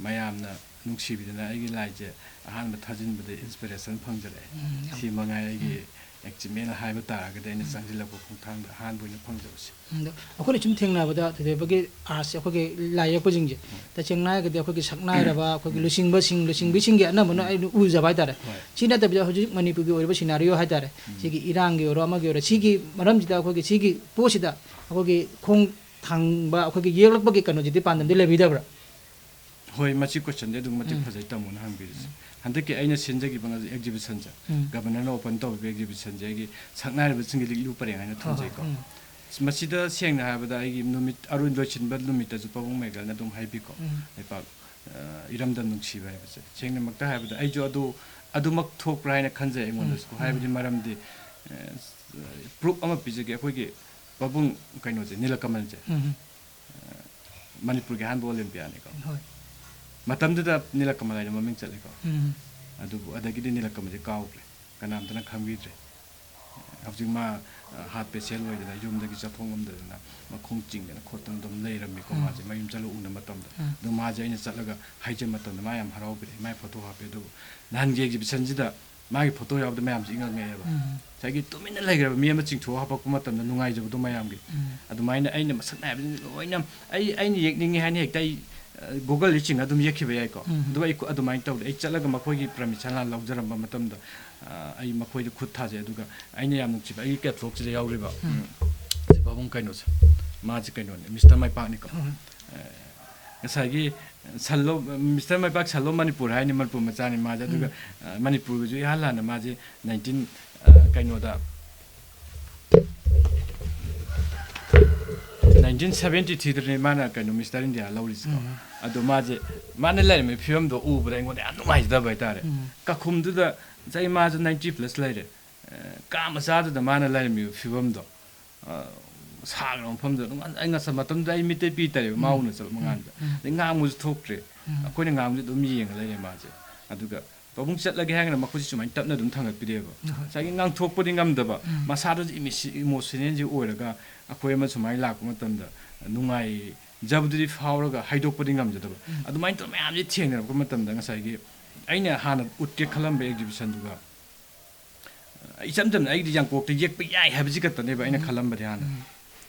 ꯃꯌꯥꯝꯅ ꯅꯨꯡꯁꯤꯕꯤꯗꯅ ꯑꯩꯒꯤ ꯂꯥꯏꯁꯦ ꯑꯍꯥꯟꯕ ꯊꯥꯖꯤꯟꯕꯗ ꯏꯟꯁꯄꯤꯔꯦꯁꯟ ꯐꯪꯖꯔꯛꯑꯦ꯫ ꯎꯝ, ꯌꯥꯝ ꯁꯤ ꯃꯉꯥꯏ ꯑꯩꯒꯤ ꯎꯝ꯫ ꯑꯦꯆꯤꯞꯃꯦꯟ ꯍꯥꯏꯕ ꯇꯥꯔꯒꯗꯤ ꯑꯩꯅ ꯎꯝ꯫ ꯆꯪꯁꯤꯜꯂꯛꯄ ꯈꯣꯡꯊꯥꯡꯗ ꯑꯍꯥꯟꯕ ꯑꯣꯏꯅ ꯐꯪꯖꯕꯁꯦ꯫ ꯑꯗꯣ ꯑꯩꯈꯣꯏꯅ ꯁꯨꯝ ꯊꯦꯡꯅꯕꯗ ꯊꯣꯏꯊꯣꯏꯕꯒꯤ ꯑꯥꯔꯠꯁꯦ, ꯑꯩꯈꯣꯏꯒꯤ ꯂꯥꯏ ꯌꯦꯛꯄꯁꯤꯡꯁꯦ, ꯎꯝ꯫ ꯇꯁꯦꯡꯅ ꯍꯥꯏꯔꯒꯗꯤ ꯑꯩꯈꯣꯏꯒꯤ ꯁꯛꯅꯥꯏꯔꯕ, ꯑꯩꯈꯣꯏꯒꯤ ꯎꯝ꯫ ꯂꯨꯆꯤꯡꯕꯁꯤꯡ, ꯎꯝ꯫ ꯂꯨꯆꯤꯡꯕꯤꯁꯤꯡꯒꯤ ꯑꯅꯝꯕꯅ ꯎꯝ꯫ ꯑꯩꯅ ꯎꯖꯕ ꯍꯥꯏꯇꯥꯔꯦ꯫ ꯍꯣꯏ꯫ ꯁꯤ ꯅꯠꯇꯕꯤꯗ ꯍꯧꯖꯤꯛ ꯃꯅꯤꯄꯨꯔꯒꯤ ꯑꯣꯏꯔꯤꯕ ꯁꯤꯅꯥꯔꯤꯑꯣ ꯍꯥꯏꯇꯥꯔꯦ, ꯎꯝ꯫ ꯁꯤꯒꯤ ꯏꯔꯥꯡꯒꯤ ꯑꯣꯏꯔꯣ ꯑꯃꯒꯤ ꯑꯣꯏꯔꯣ, ꯁꯤꯒꯤ ꯃꯔꯝꯁꯤꯗ, ꯑꯩꯈꯣꯏꯒꯤ ꯁꯤꯒꯤ ꯄꯣꯠꯁꯤꯗ ꯑꯩꯈꯣꯏꯒꯤ ꯈꯣꯡ ꯊꯥꯡꯕ, ꯑꯩꯈꯣꯏꯒꯤ ꯌꯦꯛꯂꯛꯄꯒꯤ ꯀꯩꯅꯣꯁꯤꯗꯤ ꯄꯥꯟꯗꯝꯗꯤ ꯂꯩꯕꯤꯗꯕ꯭ꯔꯥ? ꯍꯣꯏ, ꯃꯁꯤ ꯀꯣꯏꯁꯟꯗꯤ ꯑꯗꯨꯛꯀꯤ ꯃꯇꯤꯛ ꯎꯝ꯫ ꯐꯖꯩ ꯇꯥꯃꯣꯅ ꯍꯪꯕꯤꯔꯤꯁꯦ꯫ ꯎꯝ꯫ ꯍꯟꯗꯛꯀꯤ ꯑꯩꯅ ꯁꯤꯟꯖꯈꯤꯕ ꯉꯁꯤ ꯑꯦꯛꯖꯤꯕꯤꯁꯟꯁꯦ, ꯎꯝ꯫ ꯒꯕꯔꯅꯔꯅ ꯑꯣꯄꯟ ꯇꯧꯈꯤꯕ ꯑꯦꯛꯖꯤꯕꯤꯁꯟꯁꯦ ꯑꯩꯒꯤ ꯁꯛꯅꯥꯏꯔꯕꯁꯤꯡꯒꯤ ꯂꯤꯛꯂꯨ ꯄꯔꯦꯡ ꯍꯥꯏꯅ ꯍꯣꯏ, ꯍꯣꯏ, ꯊꯝꯖꯩꯀꯣ꯫ ꯎꯝ꯫ ꯃꯁꯤꯗ ꯁꯦꯡꯅ ꯍꯥꯏꯔꯕꯗ ꯑꯩꯒꯤ ꯅꯨꯃꯤꯠ ꯑꯔꯣꯏ-, ꯂꯣꯏꯁꯤꯟꯕ ꯅꯨꯃꯤꯠꯇꯁꯨ ꯄꯥꯕꯨꯡ ꯃꯦꯒꯜꯅ ꯑꯗꯨꯝ ꯍꯥꯏꯕꯤꯀꯣ꯫ ꯎꯝ꯫ ꯂꯩꯄꯥꯛ, ꯑ, ꯏꯔꯝꯗꯝ ꯅꯨꯡꯁꯤꯕ ꯍꯥꯏꯕꯁꯦ꯫ ꯁꯦꯡꯅꯃꯛꯇ ꯍꯥꯏꯔꯕꯗ ꯑꯩꯁꯨ ꯑꯗꯨ, ꯑꯗꯨꯃꯛ ꯊꯣꯛꯄ꯭ꯔꯥ ꯍꯥꯏꯅ ꯈꯟꯖꯩ ꯑꯩꯉꯣꯟꯗꯁꯨ꯫ ꯎꯝ, ꯎꯝ꯫ ꯍꯥꯏꯕꯗꯤ ꯃꯔꯝꯗꯤ, ꯑ, ꯄ꯭ꯔꯨꯞ ꯑꯃ ꯄꯤꯖꯒꯦ꯫ ꯑꯩꯈꯣꯏꯒꯤ ꯄꯥꯕꯨꯡ ꯀꯩꯅꯣꯁꯦ, ꯅꯤꯂꯀꯃꯜꯁꯦ꯫ ꯎꯝ, ꯎꯝ꯫ ꯑ, ꯃꯅꯤꯄꯨꯔꯒꯤ ꯑꯍꯥꯟꯕ ꯑꯣꯂꯦꯝꯄꯤꯌꯥꯅꯤꯀꯣ꯫ ꯍꯣꯏ꯫ ꯃꯇꯝꯗꯨꯗ ꯅꯤꯂꯀꯃꯜ ꯍꯥꯏꯅ ꯃꯃꯤꯡ ꯆꯠꯂꯤꯀꯣ꯫ ꯎꯝ꯫ ꯑꯗꯨꯕꯨ ꯑꯗꯒꯤꯗꯤ ꯅꯤꯂꯀꯃꯜꯁꯦ ꯀꯥꯎꯈ꯭ꯔꯦ, ꯀꯅꯥꯝꯇꯅ ꯈꯪꯕꯤꯗ꯭ꯔꯦ꯫ ꯍꯧꯖꯤꯛ ꯃꯥ, ꯑ, ꯍꯥꯔꯠ ꯄꯦꯁꯦꯟ ꯑꯣꯏꯗꯅ ꯌꯨꯝꯗꯒꯤ ꯆꯠꯊꯣꯛ ꯉꯝꯗꯗꯅ ꯃꯈꯣꯡ ꯆꯤꯡꯗꯅ ꯈꯣꯠꯇꯅ ꯑꯗꯨꯝ ꯂꯩꯔꯝꯃꯤꯀꯣ꯫ ꯎꯝ꯫ ꯃꯥꯁꯦ ꯃꯌꯨꯝ ꯆꯠꯂ ꯎꯅ ꯃꯇꯝꯗ꯫ ꯎꯝ꯫ ꯑꯗꯣ ꯃꯥꯁꯦ ꯑꯩꯅ ꯆꯠꯂꯒ ꯍꯥꯏꯖ ꯃꯇꯝꯗ ꯃꯥ ꯌꯥꯝ ꯍꯔꯥꯎꯕꯤꯔꯛꯑꯦ, ꯃꯥꯏ ꯐꯣꯇꯣ ꯍꯥꯞꯄꯦ꯫ ꯑꯗꯨꯕꯨ ꯅꯍꯥꯟꯒꯤ ꯑꯦꯛꯖꯤꯕꯤꯁꯟꯁꯤꯗ ꯃꯥꯒꯤ ꯐꯣꯇꯣ ꯌꯥꯎꯕꯗ ꯃꯌꯥꯝꯁꯦ ꯏꯉꯛ ꯉꯛꯑꯦꯕ꯫ ꯎꯝ꯫ ꯉꯁꯥꯏꯒꯤ ꯇꯨꯃꯤꯟꯅ ꯂꯩꯈ꯭ꯔꯕ ꯃꯤ ꯑꯃ ꯆꯤꯡꯊꯣꯛꯑ ꯍꯥꯞꯄꯛꯄ ꯃꯇꯝꯗ ꯅꯨꯡꯉꯥꯏꯖꯕꯗꯣ ꯃꯌꯥꯝꯒꯤ꯫ ꯎꯝ꯫ ꯑꯗꯨꯃꯥꯏꯅ ꯑꯩꯅ ꯃꯁꯛ ꯅꯥꯏꯕꯁꯤꯡꯁꯦ ꯂꯣꯏꯅ ꯑꯩ, ꯑꯩꯅ ꯌꯦꯛꯅꯤꯡꯉꯦ ꯍꯥꯏꯅ ꯍꯦꯛꯇ ꯑꯩ, ꯑ, Google-ꯗ ꯆꯤꯡꯉ ꯑꯗꯨꯝ ꯌꯦꯛꯈꯤꯕ ꯌꯥꯏꯀꯣ꯫ ꯎꯝ꯫ ꯑꯗꯨꯒ ꯑꯩ ꯈꯨ-, ꯑꯗꯨꯃꯥꯏꯅ ꯇꯧꯗꯦ꯫ ꯑꯩ ꯆꯠꯂꯒ ꯃꯈꯣꯏꯒꯤ ꯄꯔꯃꯤꯁꯟ ꯍꯥꯟꯅ ꯂꯧꯖꯔꯝꯕ ꯃꯇꯝꯗ, ꯑ, ꯑꯩ ꯃꯈꯣꯏꯗ ꯈꯨꯠ ꯊꯥꯖꯩ꯫ ꯑꯗꯨꯒ ꯑꯩꯅ ꯌꯥꯝ ꯅꯨꯡꯁꯤꯕ ꯑꯩꯒꯤ ꯀꯦꯇꯂꯣꯛꯁꯤꯗ ꯌꯥꯎꯔꯤꯕ, ꯎꯝ꯫ ꯎꯝ, ꯁꯤ ꯄꯥꯕꯨꯡ ꯀꯩꯅꯣꯁꯦ, ꯃꯥꯁꯦ ꯀꯩꯅꯣꯅꯦ, ꯃꯤꯁꯇꯔ ꯃꯥꯏꯄꯥꯛꯅꯤꯀꯣ꯫ ꯎꯝ꯫ ꯑ, ꯉꯁꯥꯏꯒꯤ ꯁꯟꯂꯣ, ꯃꯤꯁꯇꯔ ꯃꯥꯏꯄꯥꯛ ꯁꯟꯂꯣ ꯃꯅꯤꯄꯨꯔ ꯍꯥꯏꯅꯤ, ꯃꯅꯤꯄꯨꯔ ꯃꯆꯥꯅꯤ ꯃꯥꯁꯦ꯫ ꯑꯗꯨꯒ, ꯎꯝ꯫ ꯑ, ꯃꯅꯤꯄꯨꯔꯒꯤꯁꯨ ꯏꯍꯥꯟ ꯍꯥꯟꯅ ꯃꯥꯁꯦ ꯅꯥꯏꯟꯇꯤꯟ, ꯑ, ꯀꯩꯅꯣꯗ, ꯅꯥꯏꯟꯇꯤꯟ ꯁꯕꯦꯟꯇꯤ ꯊ꯭ꯔꯤꯗꯅꯦ ꯃꯥꯅ ꯀꯩꯅꯣ ꯃꯤꯁꯇꯔ ꯏꯟꯗꯤꯌꯥ ꯂꯧꯔꯤꯁꯤꯀꯣ꯫ ꯎꯝ꯫ ꯑꯗꯣ ꯃꯥꯁꯦ, ꯃꯥꯅ ꯂꯩꯔꯝꯃꯤꯕ ꯐꯤꯕꯝꯗꯣ ꯎꯕꯗ ꯑꯩꯉꯣꯟꯗ ꯌꯥꯝ ꯅꯨꯡꯉꯥꯏꯖꯗꯕ ꯍꯥꯏꯇꯥꯔꯦ꯫ ꯎꯝ꯫ ꯀꯥꯈꯨꯝꯗꯨꯗ ꯆꯍꯤ ꯃꯥꯁꯨ ꯅꯥꯏꯟꯇꯤ ꯄ꯭ꯂꯁ ꯂꯩꯔꯦ꯫ ꯑ, ꯀꯥ ꯃꯆꯥꯗꯨꯗ ꯃꯥꯅ ꯂꯩꯔꯝꯃꯤꯕ ꯐꯤꯕꯝꯗꯣ, ꯑ, ꯁꯥꯈ꯭ꯔꯕ ꯃꯐꯝꯗ ꯑꯗꯨꯝ ꯑꯩ ꯉꯁꯥꯏ ꯃꯇꯝꯗꯨꯗ ꯑꯩ ꯃꯤꯠꯇꯩ ꯄꯤ ꯇꯥꯔꯦꯕ, ꯃꯥ ꯎꯅ ꯆꯠꯂꯛꯄ ꯀꯥꯟꯗ꯫ ꯑꯗꯩ ꯉꯥꯡꯕꯁꯨ ꯊꯣꯛꯇ꯭ꯔꯦ꯫ ꯑꯩꯈꯣꯏꯅ ꯉꯥꯡꯕꯁꯨ ꯑꯗꯨꯝ ꯌꯦꯡꯉ ꯂꯩꯔꯦ ꯃꯥꯁꯦ꯫ ꯑꯗꯨꯒ ꯄꯥꯕꯨꯡ ꯆꯠꯂꯒꯦ ꯍꯥꯏꯔꯒꯅ ꯃꯈꯨꯠꯁꯤ ꯁꯨꯃꯥꯏꯅ ꯇꯞꯅ ꯑꯗꯨꯝ ꯊꯥꯡꯒꯠꯄꯤꯔꯦꯕ꯫ ꯉꯁꯥꯏꯒꯤ ꯉꯥꯡꯊꯣꯛꯄꯗꯤ ꯉꯝꯗꯕ, ꯃꯁꯥꯗꯨꯁꯨ ꯏꯃꯣꯁꯅꯦꯜꯁꯤ ꯑꯣꯏꯔꯒ ꯑꯩꯈꯣꯏ ꯑꯃ ꯁꯨꯃꯥꯏꯅ ꯂꯥꯛꯄ ꯃꯇꯝꯗ ꯅꯨꯡꯉꯥꯏꯖꯕꯗꯨꯗꯤ ꯐꯥꯎꯔꯒ ꯍꯥꯏꯗꯣꯛꯄꯗꯤ ꯉꯝꯖꯗꯕ꯫ ꯑꯗꯨꯃꯥꯏꯅ ꯇꯧꯔ ꯃꯌꯥꯝꯁꯦ ꯊꯦꯡꯅꯔꯛꯄ ꯃꯇꯝꯗ ꯉꯁꯥꯏꯒꯤ ꯑꯩꯅ ꯍꯥꯟꯅ ꯎꯠꯀꯦ ꯈꯜꯂꯝꯕ ꯑꯦꯛꯖꯤꯕꯤꯁꯟꯗꯨꯒ ꯏꯆꯝ ꯆꯝꯅ ꯑꯩꯒꯤꯗꯤ ꯌꯥꯡꯀꯣꯛꯇ ꯌꯦꯛꯄ ꯌꯥꯏ ꯍꯥꯏꯕꯁꯤ ꯈꯛꯇꯅꯦꯕ ꯑꯩꯅ ꯈꯜꯂꯝꯕꯗꯤ ꯍꯥꯟꯅ꯫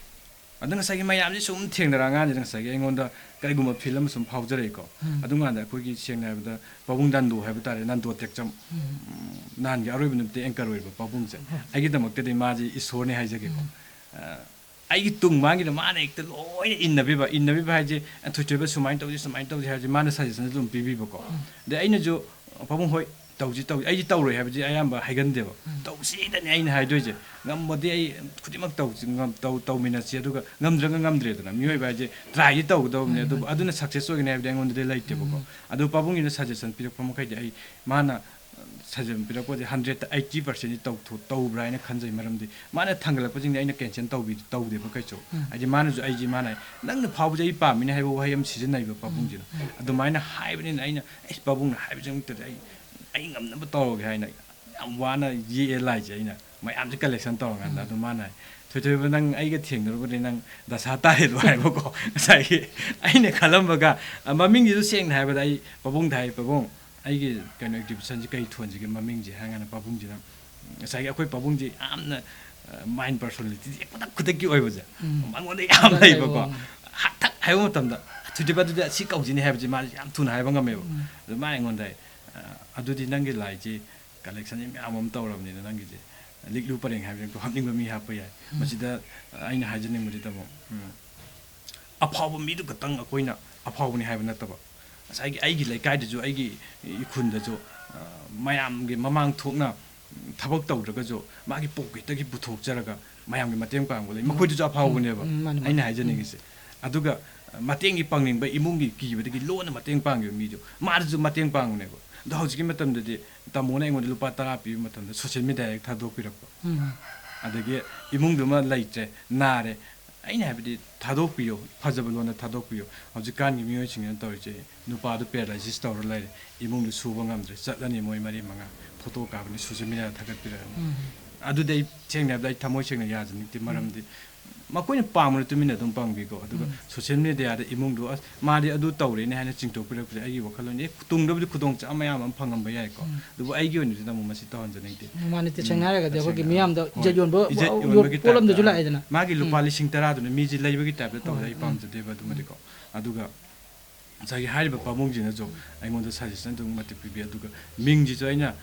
ꯑꯗ ꯉꯁꯥꯏꯒꯤ ꯃꯌꯥꯝꯁꯤ ꯁꯨꯝ ꯊꯦꯡꯅꯔꯛꯑꯀꯥꯟꯁꯤꯗ ꯉꯁꯥꯏꯒꯤ ꯑꯩꯉꯣꯟꯗ ꯀꯔꯤꯒꯨꯝꯕ ꯐꯤꯜ ꯑꯃ ꯁꯨꯝ ꯐꯥꯎꯖꯔꯛꯏꯀꯣ꯫ ꯑꯗꯨꯀꯥꯟꯗ ꯑꯩꯈꯣꯏꯒꯤ ꯁꯦꯡꯅ ꯍꯥꯏꯔꯕꯗ ꯄꯥꯕꯨꯡ ꯗꯥꯟꯗꯣ ꯍꯥꯏꯕ ꯇꯥꯔꯦ, ꯅꯥꯟꯗꯣ ꯇꯦꯛꯆꯝ, ꯎꯝ, ꯅꯍꯥꯟꯒꯤ ꯑꯔꯣꯏꯕ ꯅꯨꯃꯤꯠꯇ ꯑꯦꯡꯀꯔ ꯑꯣꯏꯔꯤꯕ ꯄꯥꯕꯨꯡꯁꯦ, ꯑꯩꯒꯤꯗꯃꯛꯇꯗꯤ ꯃꯥꯁꯤ ꯏꯁꯣꯔꯅꯤ ꯍꯥꯏꯖꯒꯦꯀꯣ꯫ ꯑ, ꯑꯩꯒꯤ ꯇꯨꯡ ꯃꯥꯡꯒꯤꯗ ꯃꯥꯅ ꯍꯦꯛꯇ ꯂꯣꯏꯅ ꯏꯟꯅꯕꯤꯕ, ꯏꯟꯅꯕꯤꯕ ꯍꯥꯏꯁꯦ, "ꯊꯣꯏꯊꯣꯏꯕ ꯁꯨꯃꯥꯏꯅ ꯇꯧꯁꯤ, ꯁꯨꯃꯥꯏꯅ ꯇꯧꯁꯤ" ꯍꯥꯏꯕꯁꯦ ꯃꯥꯅ ꯁꯖꯦꯁꯟ ꯑꯗꯨꯝ ꯄꯤꯕꯤꯕꯀꯣ꯫ ꯑꯗꯩ ꯑꯩꯅꯁꯨ, "ꯄꯥꯕꯨꯡ, ꯍꯣꯏ, ꯇꯧꯁꯤ, ꯇꯧꯁꯤ"꯫ ꯑꯩꯗꯤ ꯇꯧꯔꯣꯏ ꯍꯥꯏꯕꯗꯤ ꯑꯌꯥꯝꯕ ꯍꯥꯏꯒꯟꯗꯦꯕ꯫ "ꯇꯧꯁꯤꯗꯅꯤ ꯑꯩꯅ ꯍꯥꯏꯗꯣꯏꯁꯦ꯫ ꯉꯝꯃꯗꯤ ꯑꯩ ꯈꯨꯗꯤꯡꯃꯛ ꯇꯧꯁꯤ, ꯉꯝ-, ꯇꯧ-, ꯇꯧꯃꯤꯟꯅꯁꯤ, ꯑꯗꯨꯒ ꯉꯝꯗ꯭ꯔꯒ ꯉꯝꯗ꯭ꯔꯦꯗꯅ꯫ ꯃꯤꯑꯣꯏꯕ ꯍꯥꯏꯁꯦ ꯇ꯭ꯔꯥꯏꯗꯤ ꯇꯧꯒꯗꯕꯅꯤ, ꯑꯗꯨꯕꯨ ꯑꯗꯨꯅ ꯁꯛꯁꯦꯁ ꯑꯣꯏꯒꯅꯤ ꯍꯥꯏꯕꯗꯤ ꯑꯩꯉꯣꯟꯗꯗꯤ ꯂꯩꯇꯦꯕꯀꯣ꯫ ꯑꯗꯨ ꯄꯥꯕꯨꯡꯒꯤꯅ ꯁꯖꯦꯁꯟ ꯄꯤꯔꯛꯄ ꯃꯈꯩꯗꯤ ꯑꯩ, ꯃꯥꯅ ꯁꯖꯦꯁꯟ ꯄꯤꯔꯛꯄꯁꯦ ꯍꯟꯗ꯭ꯔꯦꯠꯇ ꯑꯩꯠꯇꯤ ꯄꯥꯔꯁꯦꯟꯗꯤ ꯇꯧꯊꯣꯛ-, ꯇꯧꯕ꯭ꯔꯥ ꯍꯥꯏꯅ ꯈꯟꯖꯩ꯫ ꯃꯔꯝꯗꯤ ꯃꯥꯅ ꯊꯥꯡꯒꯠꯂꯛꯄꯁꯤꯡꯗꯤ ꯑꯩꯅ ꯀꯦꯟꯁꯦꯜ ꯇꯧꯕꯤ-, ꯇꯧꯗꯦꯕ ꯀꯩꯁꯨ꯫ ꯍꯥꯏꯗꯤ ꯃꯥꯅꯁꯨ ꯑꯩꯁꯤ, ꯃꯥꯅ "ꯅꯪꯅ ꯐꯥꯎꯕꯁꯦ ꯑꯩ ꯄꯥꯝꯃꯤꯅꯦ" ꯍꯥꯏꯕ ꯋꯥꯍꯩ ꯑꯃ ꯁꯤꯖꯤꯟꯅꯩꯕ ꯄꯥꯕꯨꯡꯁꯤꯅ꯫ ꯑꯗꯨꯃꯥꯏꯅ ꯍꯥꯏꯕꯅꯤꯅ ꯑꯩꯅ, "ꯑꯩꯁ, ꯄꯥꯕꯨꯡꯅ ꯍꯥꯏꯕꯁꯦ ꯑꯃꯨꯛꯇꯗꯤ ꯑꯩ, ꯑꯩ ꯉꯝꯅꯕ ꯇꯧꯔꯒꯦ" ꯍꯥꯏꯅ ꯌꯥꯝ ꯋꯥꯅ ꯌꯦꯛꯑꯦ ꯂꯥꯏꯁꯦ ꯑꯩꯅ꯫ ꯃꯌꯥꯝꯁꯦ ꯀꯂꯦꯛꯁꯟ ꯇꯧꯔꯀꯥꯟꯗ꯫ ꯑꯗꯨ ꯃꯥꯅ ꯍꯥꯏ, "ꯊꯣꯏꯊꯣꯏꯕ, ꯅꯪ ꯑꯩꯒ ꯊꯦꯡꯅꯔꯨꯕꯗꯤ ꯅꯪ ꯗꯁꯥ ꯇꯥꯔꯦꯗꯣ" ꯍꯥꯏꯕꯀꯣ꯫ ꯉꯁꯥꯏꯒꯤ ꯑꯩꯅ ꯈꯜꯂꯝꯕꯒ, ꯑ, ꯃꯃꯤꯡꯁꯤꯁꯨ ꯁꯦꯡꯅ ꯍꯥꯏꯕꯗ ꯑꯩ ꯄꯥꯕꯨꯡꯗ ꯍꯥꯏ, "ꯄꯥꯕꯨꯡ, ꯑꯩꯒꯤ ꯀꯩꯅꯣ ꯑꯦꯛꯖꯤꯕꯤꯁꯟꯁꯤ ꯀꯩ ꯊꯣꯟꯁꯤꯒꯦ ꯃꯃꯤꯡꯁꯦ?" ꯍꯥꯏꯔꯀꯥꯟꯗ ꯄꯥꯕꯨꯡꯁꯤꯅ, ꯉꯁꯥꯏꯒꯤ ꯑꯩꯈꯣꯏ ꯄꯥꯕꯨꯡꯁꯤ ꯌꯥꯝꯅ, ꯑ, ꯃꯥꯏꯟ ꯄꯔꯁꯣꯅꯦꯂꯤꯇꯤꯁꯦ ꯈꯨꯗꯛ ꯈꯨꯗꯛꯀꯤ ꯑꯣꯏꯕꯁꯦ, ꯎꯝ꯫ ꯃꯉꯣꯟꯗ ꯌꯥꯝ ꯂꯩꯕꯀꯣ꯫ ꯍꯥꯛ ꯊꯛ ꯍꯥꯏꯕ ꯃꯇꯝꯗ, "ꯊꯣꯏꯊꯣꯏꯕ, ꯑꯗꯨꯗꯤ ꯑꯁꯤ ꯀꯧꯁꯤꯅꯦ" ꯍꯥꯏꯕꯁꯦ ꯃꯥꯁꯦ ꯌꯥꯝ ꯊꯨꯅ ꯍꯥꯏꯕ ꯉꯝꯃꯦꯕ꯫ ꯎꯝ꯫ ꯑꯗꯨ ꯃꯥ ꯑꯩꯉꯣꯟꯗ ꯍꯥꯏ, "ꯑ, ꯑꯗꯨꯗꯤ ꯅꯪꯒꯤ ꯂꯥꯏꯁꯤ ꯀꯂꯦꯛꯁꯟꯁꯤ ꯃꯌꯥꯝ ꯑꯃ ꯇꯧꯔꯕꯅꯤꯅ ꯅꯪꯒꯤꯁꯦ ꯂꯤꯛꯂꯨ ꯄꯔꯦꯡ ꯍꯥꯏꯕꯁꯦ ꯍꯥꯞꯅꯤꯡꯕ ꯃꯤ ꯍꯥꯞꯄ ꯌꯥꯏ꯫ ꯎꯝ꯫ ꯃꯁꯤꯗ, ꯑ, ꯑꯩꯅ ꯍꯥꯏꯖꯅꯤꯡꯕꯗꯤ, ꯇꯥꯃꯣ, ꯎꯝ, ꯑꯐꯥꯎꯕ ꯃꯤꯗꯨ ꯈꯛꯇꯪ ꯑꯩꯈꯣꯏꯅ ꯑꯐꯥꯎꯕꯅꯤ ꯍꯥꯏꯕ ꯅꯠꯇꯕ, ꯉꯁꯥꯏꯒꯤ ꯑꯩꯒꯤ ꯂꯩꯀꯥꯏꯗꯁꯨ, ꯑꯩꯒꯤ ꯏꯈꯨꯜꯗꯁꯨ, ꯑ, ꯃꯌꯥꯝꯒꯤ ꯃꯃꯥꯡ ꯊꯣꯛꯅ, ꯎꯝ, ꯊꯕꯛ ꯇꯧꯗ꯭ꯔꯒꯁꯨ ꯃꯥꯒꯤ ꯄꯣꯀꯦꯠꯇꯒꯤ ꯄꯨꯊꯣꯛꯆꯔꯒ ꯃꯌꯥꯝꯒꯤ ꯃꯇꯦꯡ ꯄꯥꯡꯕ ꯂꯩ, ꯃꯈꯣꯏꯗꯨꯁꯨ ꯑꯐꯥꯎꯕꯅꯦꯕ ꯎꯝ, ꯃꯥꯅꯦ, ꯃꯥꯅꯦ꯫ ꯑꯩꯅ ꯍꯥꯏꯖꯅꯤꯡꯉꯤꯁꯦ꯫ ꯑꯗꯨꯒ, ꯑ, ꯃꯇꯦꯡꯒꯤ ꯄꯥꯡꯅꯤꯡꯕ ꯏꯃꯨꯡꯒꯤ ꯀꯤꯕꯗꯒꯤ ꯂꯣꯟꯅ ꯃꯇꯦꯡ ꯄꯥꯡꯈꯤꯕ ꯃꯤꯗꯨ, ꯃꯥꯗꯨꯁꯨ ꯃꯇꯦꯡ ꯄꯥꯡꯕꯅꯦꯕ꯫ ꯑꯗꯣ ꯍꯧꯖꯤꯛꯀꯤ ꯃꯇꯝꯗꯗꯤ ꯇꯥꯃꯣꯅ ꯑꯩꯉꯣꯟꯗ ꯂꯨꯄꯥ ꯇꯔꯥ ꯄꯤꯕ ꯃꯇꯝꯗ ꯁꯣꯁꯦꯜ ꯃꯦꯗꯤꯌꯥ ꯍꯦꯛ ꯊꯥꯗꯣꯛꯄꯤꯔꯛꯄ꯫ ꯎꯝ꯫ ꯑꯗꯒꯤ ꯏꯃꯨꯡꯗꯨꯃ ꯂꯩꯇ꯭ꯔꯦ, ꯅꯥꯔꯦ, ꯑꯩꯅ ꯍꯥꯏꯕꯗꯤ ꯊꯥꯗꯣꯛꯄꯤꯌꯣ, ꯐꯖꯕ ꯂꯣꯟꯗ ꯊꯥꯗꯣꯛꯄꯤꯌꯣ꯫ ꯍꯧꯖꯤꯛꯀꯥꯟꯒꯤ ꯃꯤꯑꯣꯏꯁꯤꯡꯁꯤꯅ ꯇꯧꯔꯤꯁꯦ, ꯅꯨꯄꯥꯗꯨ ꯄꯦꯔꯥꯂꯥꯏꯁꯤꯁ ꯇꯧꯔ ꯂꯩꯔꯦ, ꯏꯃꯨꯡꯗꯨ ꯁꯨꯕ ꯉꯝꯗ꯭ꯔꯦ, ꯆꯠꯂꯅꯤ ꯃꯣꯏ ꯃꯔꯤ ꯃꯉꯥ, ꯐꯣꯇꯣ ꯀꯥꯞꯄꯅꯤ, ꯁꯣꯁꯤꯌꯦꯜ ꯃꯤꯗꯤꯌꯥꯗ ꯊꯥꯒꯠꯄꯤꯔꯛꯑꯅꯤ꯫ ꯑꯗꯨꯗꯤ ꯑꯩ ꯁꯦꯡꯅ ꯍꯥꯏꯕꯗ ꯑꯩ ꯊꯃꯣꯏ ꯁꯦꯡꯅ ꯌꯥꯖꯅꯤꯡꯗꯦ꯫ ꯃꯔꯝꯗꯤ ꯃꯈꯣꯏꯅ ꯄꯥꯝꯕꯗ ꯇꯨꯃꯤꯟꯅ ꯑꯗꯨꯝ ꯄꯥꯡꯕꯤꯀꯣ꯫ ꯑꯗꯨꯒ ꯁꯣꯁꯤꯌꯦꯜ ꯃꯤꯗꯤꯌꯥꯗ ꯏꯃꯨꯡꯗꯣ, "ꯑꯁ, ꯃꯥꯗꯤ ꯑꯗꯨ ꯇꯧꯔꯦꯅꯦ" ꯍꯥꯏꯅ ꯆꯤꯡꯊꯣꯛꯄꯤꯔꯛꯄꯁꯦ ꯑꯩꯒꯤ ꯋꯥꯈꯜꯂꯣꯟꯅꯤ꯫ ꯑꯦ, ꯇꯨꯡꯗꯕꯨꯗꯤ ꯈꯨꯗꯣꯡꯆꯥꯕ ꯃꯌꯥꯝ ꯑꯃ ꯐꯪꯉꯝꯕ ꯌꯥꯏꯀꯣ꯫ ꯑꯗꯨꯕꯨ ꯑꯩꯒꯤ ꯑꯣꯏꯅꯗꯤ ꯑꯃꯨꯛ ꯃꯁꯤ ꯇꯧꯍꯟꯖꯅꯤꯡꯗꯦ꯫ ꯃꯥꯅꯤ, ꯎꯝ, ꯇꯁꯦꯡꯅ ꯍꯥꯏꯔꯒꯗꯤ ꯑꯩꯈꯣꯏꯒꯤ ꯇꯁꯦꯡꯅ꯫ ꯃꯤꯌꯥꯝꯗ ꯍꯣꯏ꯫ ꯏꯖꯠ ꯌꯣꯟꯕ, ꯏꯖꯠ ꯌꯣꯟꯕꯒꯤ ꯄꯣꯠ ꯑꯃꯗꯁꯨ ꯇꯥꯏꯞꯇ, ꯂꯥꯛꯑꯦꯗꯅ꯫ ꯃꯥꯒꯤ ꯂꯨꯄꯥ ꯎꯝ꯫ ꯂꯤꯁꯤꯡ ꯇꯔꯥꯗꯨꯅ ꯃꯤꯁꯦ ꯂꯩꯕꯒꯤ ꯇꯥꯏꯞꯇ ꯇꯧꯕꯗ ꯍꯣꯏ꯫ ꯑꯩ ꯎꯝ꯫ ꯄꯥꯝꯖꯗꯦꯕ ꯑꯗꯨꯃꯗꯤꯀꯣ꯫ ꯑꯗꯨꯒ ꯉꯁꯥꯏꯒꯤ ꯍꯥꯏꯔꯤꯕ ꯄꯥꯕꯨꯡꯁꯤꯅꯁꯨ ꯑꯩꯉꯣꯟꯗ ꯁꯖꯦꯁꯟ ꯑꯗꯨꯛꯀꯤ ꯃꯇꯤꯛ ꯄꯤꯕꯤ꯫ ꯑꯗꯨꯒ ꯃꯤꯡꯁꯤꯁꯨ ꯑꯩꯅ,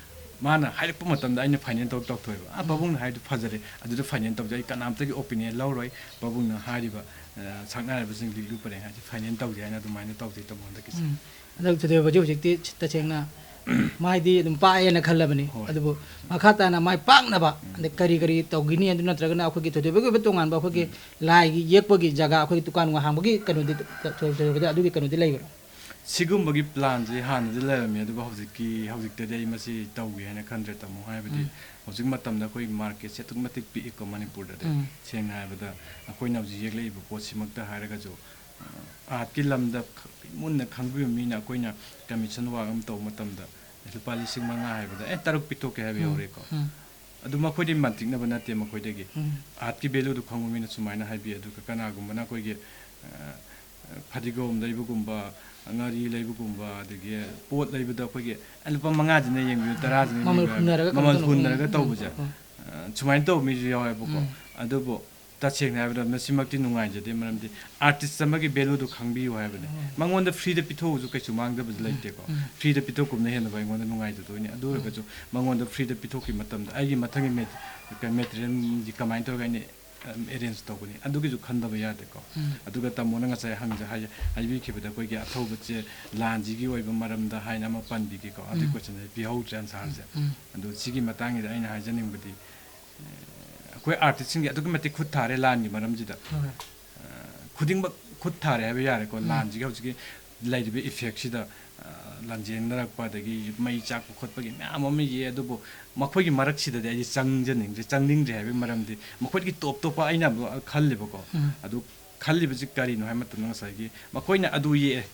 ꯃꯥꯅ ꯍꯥꯏꯔꯛꯄ ꯃꯇꯝꯗ ꯑꯩꯅ ꯐꯥꯏꯅꯦꯜ ꯇꯧ ꯇꯧꯊꯣꯛꯑꯦꯕ꯫ "ꯑꯥ, ꯄꯥꯕꯨꯡꯅ ꯍꯥꯏꯗꯨ ꯐꯖꯔꯦ, ꯑꯗꯨꯗ ꯐꯥꯏꯅꯦꯜ ꯇꯧꯖꯩ, ꯑꯩ ꯀꯅꯥꯝꯇꯒꯤ ꯑꯣꯄꯤꯅꯤꯌꯟ ꯂꯧꯔꯣꯏ, ꯄꯥꯕꯨꯡꯅ ꯍꯥꯏꯔꯤꯕ, ꯑ, ꯁꯛꯅꯥꯏꯔꯕꯁꯤꯡ ꯂꯤꯛꯂꯨ ꯄꯔꯦꯡ ꯍꯥꯏꯁꯦ ꯐꯥꯏꯅꯦꯜ ꯇꯧꯖꯩ" ꯍꯥꯏꯅ ꯑꯗꯨꯃꯥꯏꯅ ꯇꯧꯖꯩ ꯇꯥꯃꯣ ꯍꯟꯗꯛꯀꯤꯁꯦ꯫ ꯎꯝ꯫ ꯍꯟꯗꯛ ꯊꯣꯏꯊꯣꯏꯕꯁꯤ ꯍꯧꯖꯤꯛꯇꯤ ꯇꯁꯦꯡꯅ ꯃꯥꯏꯗꯤ ꯑꯗꯨꯝ ꯄꯥꯛꯑꯦꯅ ꯈꯜꯂꯕꯅꯤ꯫ ꯍꯣꯏ꯫ ꯑꯗꯨꯕꯨ ꯃꯈꯥ ꯇꯥꯅ ꯃꯥꯏ ꯄꯥꯛꯅꯕ, ꯎꯝ꯫ ꯑꯗꯩ ꯀꯔꯤ ꯀꯔꯤ ꯇꯧꯈꯤꯅꯤ, ꯑꯗꯨ ꯅꯠꯇ꯭ꯔꯒꯅ ꯑꯩꯈꯣꯏꯒꯤ ꯊꯣꯏꯊꯣꯏꯕꯒꯤ ꯑꯣꯏꯕ ꯇꯣꯉꯥꯟꯕ ꯑꯩꯈꯣꯏꯒꯤ ꯎꯝ꯫ ꯂꯥꯏꯒꯤ ꯌꯦꯛꯄꯒꯤ ꯖꯒꯥ, ꯑꯩꯈꯣꯏꯒꯤ ꯗꯨꯀꯥꯟ ꯍꯥꯡꯕꯒꯤ ꯀꯩꯅꯣꯗꯤ ꯊꯣꯏ-, ꯊꯣꯏꯊꯣꯏꯕꯗ ꯑꯗꯨꯒꯤ ꯀꯩꯅꯣꯗꯤ ꯂꯩꯕ꯭ꯔꯥ? ꯁꯤꯒꯨꯝꯕꯒꯤ ꯄ꯭ꯂꯥꯟꯁꯦ ꯍꯥꯟꯅꯗꯤ ꯂꯩꯔꯝꯃꯤ, ꯑꯗꯨꯕꯨ ꯍꯧꯖꯤꯛꯀꯤ, ꯍꯧꯖꯤꯛꯇꯗꯤ ꯑꯩ ꯃꯁꯤ ꯇꯧꯒꯦ ꯍꯥꯏꯅ ꯈꯟꯗ꯭ꯔꯦ, ꯇꯥꯃꯣ꯫ ꯍꯥꯏꯕꯗꯤ ꯎꯝ꯫ ꯍꯧꯖꯤꯛ ꯃꯇꯝꯗ ꯑꯩꯈꯣꯏ ꯃꯥꯔꯀꯦꯠꯁꯦ ꯑꯗꯨꯛꯀꯤ ꯃꯇꯤꯛ ꯄꯤꯛꯏꯀꯣ ꯃꯅꯤꯄꯨꯔꯗꯗꯤ꯫ ꯎꯝ꯫ ꯁꯦꯡꯅ ꯍꯥꯏꯔꯕꯗ ꯑꯩꯈꯣꯏꯅ ꯍꯧꯖꯤꯛ ꯌꯦꯛꯂꯛꯏꯕ ꯄꯣꯠꯁꯤꯃꯛꯇ ꯍꯥꯏꯔꯒꯁꯨ, ꯑ, ꯑꯥꯔꯠꯀꯤ ꯂꯝꯗ ꯈ-, ꯃꯨꯟꯅ ꯈꯪꯕꯤꯕ ꯃꯤꯅ ꯑꯩꯈꯣꯏꯅ ꯀꯃꯤꯁꯟ ꯋꯥꯔꯛ ꯑꯃ ꯇꯧꯕ ꯃꯇꯝꯗ ꯂꯨꯄꯥ ꯂꯤꯁꯤꯡ ꯃꯉꯥ ꯍꯥꯏꯕꯗ, "ꯑꯦ, ꯇꯔꯨꯛ ꯄꯤꯊꯣꯛꯀꯦ" ꯍꯥꯏꯕ ꯎꯝ, ꯌꯥꯎꯔꯦꯀꯣ꯫ ꯎꯝ꯫ ꯑꯗꯨ ꯃꯈꯣꯏꯗꯤ ꯃꯟꯇꯤꯛꯅꯕ ꯅꯠꯇꯦ ꯃꯈꯣꯏꯗꯒꯤ꯫ ꯎꯝ꯫ ꯑꯥꯔꯠꯀꯤ ꯚꯦꯂꯨꯗꯨ ꯈꯪꯕ ꯃꯤꯅ ꯁꯨꯃꯥꯏꯅ ꯍꯥꯏꯕꯤ꯫ ꯑꯗꯨꯒ ꯀꯅꯥꯒꯨꯝꯕꯅ ꯑꯩꯈꯣꯏꯒꯤ, ꯑ, ꯐꯗꯤꯒꯣꯝ ꯂꯩꯕꯒꯨꯝꯕ, ꯉꯥꯔꯤ ꯂꯩꯕꯒꯨꯝꯕ, ꯑꯗꯒꯤ ꯄꯣꯠ ꯂꯩꯕꯗ ꯑꯩꯈꯣꯏꯒꯤ, "ꯑꯦ, ꯂꯨꯄꯥ ꯃꯉꯥꯁꯤꯅ ꯌꯦꯡꯕꯤꯌꯨ, ꯇꯔꯥꯁꯤꯅ ꯃꯃꯜ ꯌꯦꯡꯕꯤꯌꯨ" ꯍꯥꯏꯕ, ꯍꯨꯟꯅꯔꯒ ꯃꯃꯜ ꯇꯧꯕꯗꯣ, ꯎꯝ, ꯍꯨꯟꯅꯔꯒ ꯎꯝ, ꯇꯧꯕꯁꯦ꯫ ꯎꯝ꯫ ꯑ, ꯁꯨꯃꯥꯏꯅ ꯇꯧꯕ ꯃꯤꯁꯨ ꯌꯥꯎꯋꯦꯕꯀꯣ꯫ ꯎꯝ꯫ ꯑꯗꯨꯕꯨ ꯇꯁꯦꯡꯅ ꯍꯥꯏꯕꯗ ꯃꯁꯤꯃꯛꯇꯤ ꯅꯨꯡꯉꯥꯏꯖꯗꯦ, ꯃꯔꯝꯗꯤ ꯑꯥꯔꯇꯤꯁ ꯑꯃꯒꯤ ꯚꯦꯂꯨꯗꯨ ꯈꯪꯕꯤꯌꯨ ꯍꯥꯏꯕꯅꯤ꯫ ꯎꯝ꯫ ꯃꯉꯣꯟꯗ ꯐ꯭ꯔꯤꯗ ꯄꯤꯊꯣꯛꯎꯁꯨ ꯀꯩꯁꯨ ꯃꯥꯡꯗꯕꯁꯨ ꯎꯝ, ꯂꯩꯇꯦꯀꯣ꯫ ꯎꯝ꯫ ꯐ꯭ꯔꯤꯗ ꯄꯤꯊꯣꯛꯀꯨꯝꯅ ꯍꯦꯟꯅꯕꯨ ꯑꯩꯉꯣꯟꯗ ꯅꯨꯡꯉꯥꯏꯖꯗꯣꯏꯅꯤ꯫ ꯑꯗꯨ ꯎꯝ꯫ ꯑꯣꯏꯔꯒꯁꯨ ꯃꯉꯣꯟꯗ ꯐ꯭ꯔꯤꯗ ꯄꯤꯊꯣꯛꯈꯤꯕ ꯃꯇꯝꯗ ꯑꯩꯒꯤ ꯃꯊꯪꯒꯤ ꯃꯦꯠ-, ꯀ-, ꯃꯦꯇꯔꯤꯌꯦꯜꯁꯤ ꯀꯃꯥꯏꯅ ꯇꯧꯔꯒ ꯑꯩꯅ, ꯑꯝ, ꯑꯦꯔꯦꯟꯖ ꯇꯧꯒꯅꯤ? ꯑꯗꯨꯒꯤꯁꯨ ꯈꯟꯗꯕ ꯌꯥꯗꯦꯀꯣ꯫ ꯎꯝ꯫ ꯑꯗꯨꯒ ꯇꯥꯃꯣꯅ ꯉꯁꯥꯏ ꯍꯪꯖ-, ꯍꯥꯏ-, ꯍꯥꯏꯕꯤꯈꯤꯕꯗ ꯑꯩꯈꯣꯏꯒꯤ ꯑꯊꯧꯕꯁꯦ ꯂꯥꯟꯁꯤꯒꯤ ꯑꯣꯏꯕ ꯃꯔꯝꯗ ꯍꯥꯏꯅ ꯑꯃ ꯄꯟꯕꯤꯈꯤꯀꯣ꯫ ꯑꯗꯨꯒꯤ ꯎꯝ꯫ ꯀꯣꯏꯁꯟꯁꯦ ꯄꯤꯍꯧꯗ꯭ꯔꯦ ꯑꯟꯁꯥꯔꯁꯦ꯫ ꯎꯝ꯫ ꯑꯗꯣ ꯁꯤꯒꯤ ꯃꯇꯥꯡꯁꯤꯗ ꯑꯩꯅ ꯍꯥꯏꯖꯅꯤꯡꯕꯗꯤ, ꯑꯩꯈꯣꯏ ꯑꯥꯔꯇꯤꯁꯁꯤꯡꯒꯤ ꯑꯗꯨꯛꯀꯤ ꯃꯇꯤꯛ ꯈꯨꯠ ꯊꯥꯔꯦ ꯂꯥꯟꯒꯤ ꯃꯔꯝꯁꯤꯗ꯫ ꯍꯣꯏ꯫ ꯑ, ꯈꯨꯗꯤꯡꯃꯛ ꯈꯨꯠ ꯊꯥꯔꯦ ꯍꯥꯏꯕ ꯌꯥꯔꯦꯀꯣ꯫ ꯎꯝ꯫ ꯂꯥꯟꯁꯤꯒꯤ ꯍꯧꯖꯤꯛꯀꯤ ꯂꯩꯔꯤꯕ ꯏꯐꯦꯛꯁꯤꯗ, ꯑ, ꯂꯥꯟꯖꯦꯟꯅꯔꯛꯄ, ꯑꯗꯒꯤ ꯃꯩ ꯆꯥꯛꯄ ꯈꯣꯠꯄꯒꯤ ꯃꯌꯥꯝ ꯑꯃ ꯌꯦꯛꯑꯦ꯫ ꯑꯗꯨꯕꯨ ꯃꯈꯣꯏꯒꯤ ꯃꯔꯛꯁꯤꯗꯗꯤ ꯑꯩꯗꯤ ꯆꯪꯖꯅꯤꯡꯗ꯭ꯔꯦ꯫ ꯆꯪꯅꯤꯡꯗ꯭ꯔꯦ ꯍꯥꯏꯕꯒꯤ ꯃꯔꯝꯗꯤ ꯃꯈꯣꯏꯗꯒꯤ ꯇꯣꯞ ꯇꯣꯞꯄ ꯑꯩꯅ ꯑꯃꯨꯛ ꯈꯜꯂꯦꯕꯀꯣ꯫ ꯎꯝ꯫ ꯑꯗꯨ ꯈꯜꯂꯤꯕꯁꯤ ꯀꯔꯤꯅꯣ ꯍꯥꯏꯕ ꯃꯇꯝꯗ ꯉꯁꯥꯏꯒꯤ ꯃꯈꯣꯏꯅ ꯑꯗꯨ ꯌꯦꯛꯑꯦ,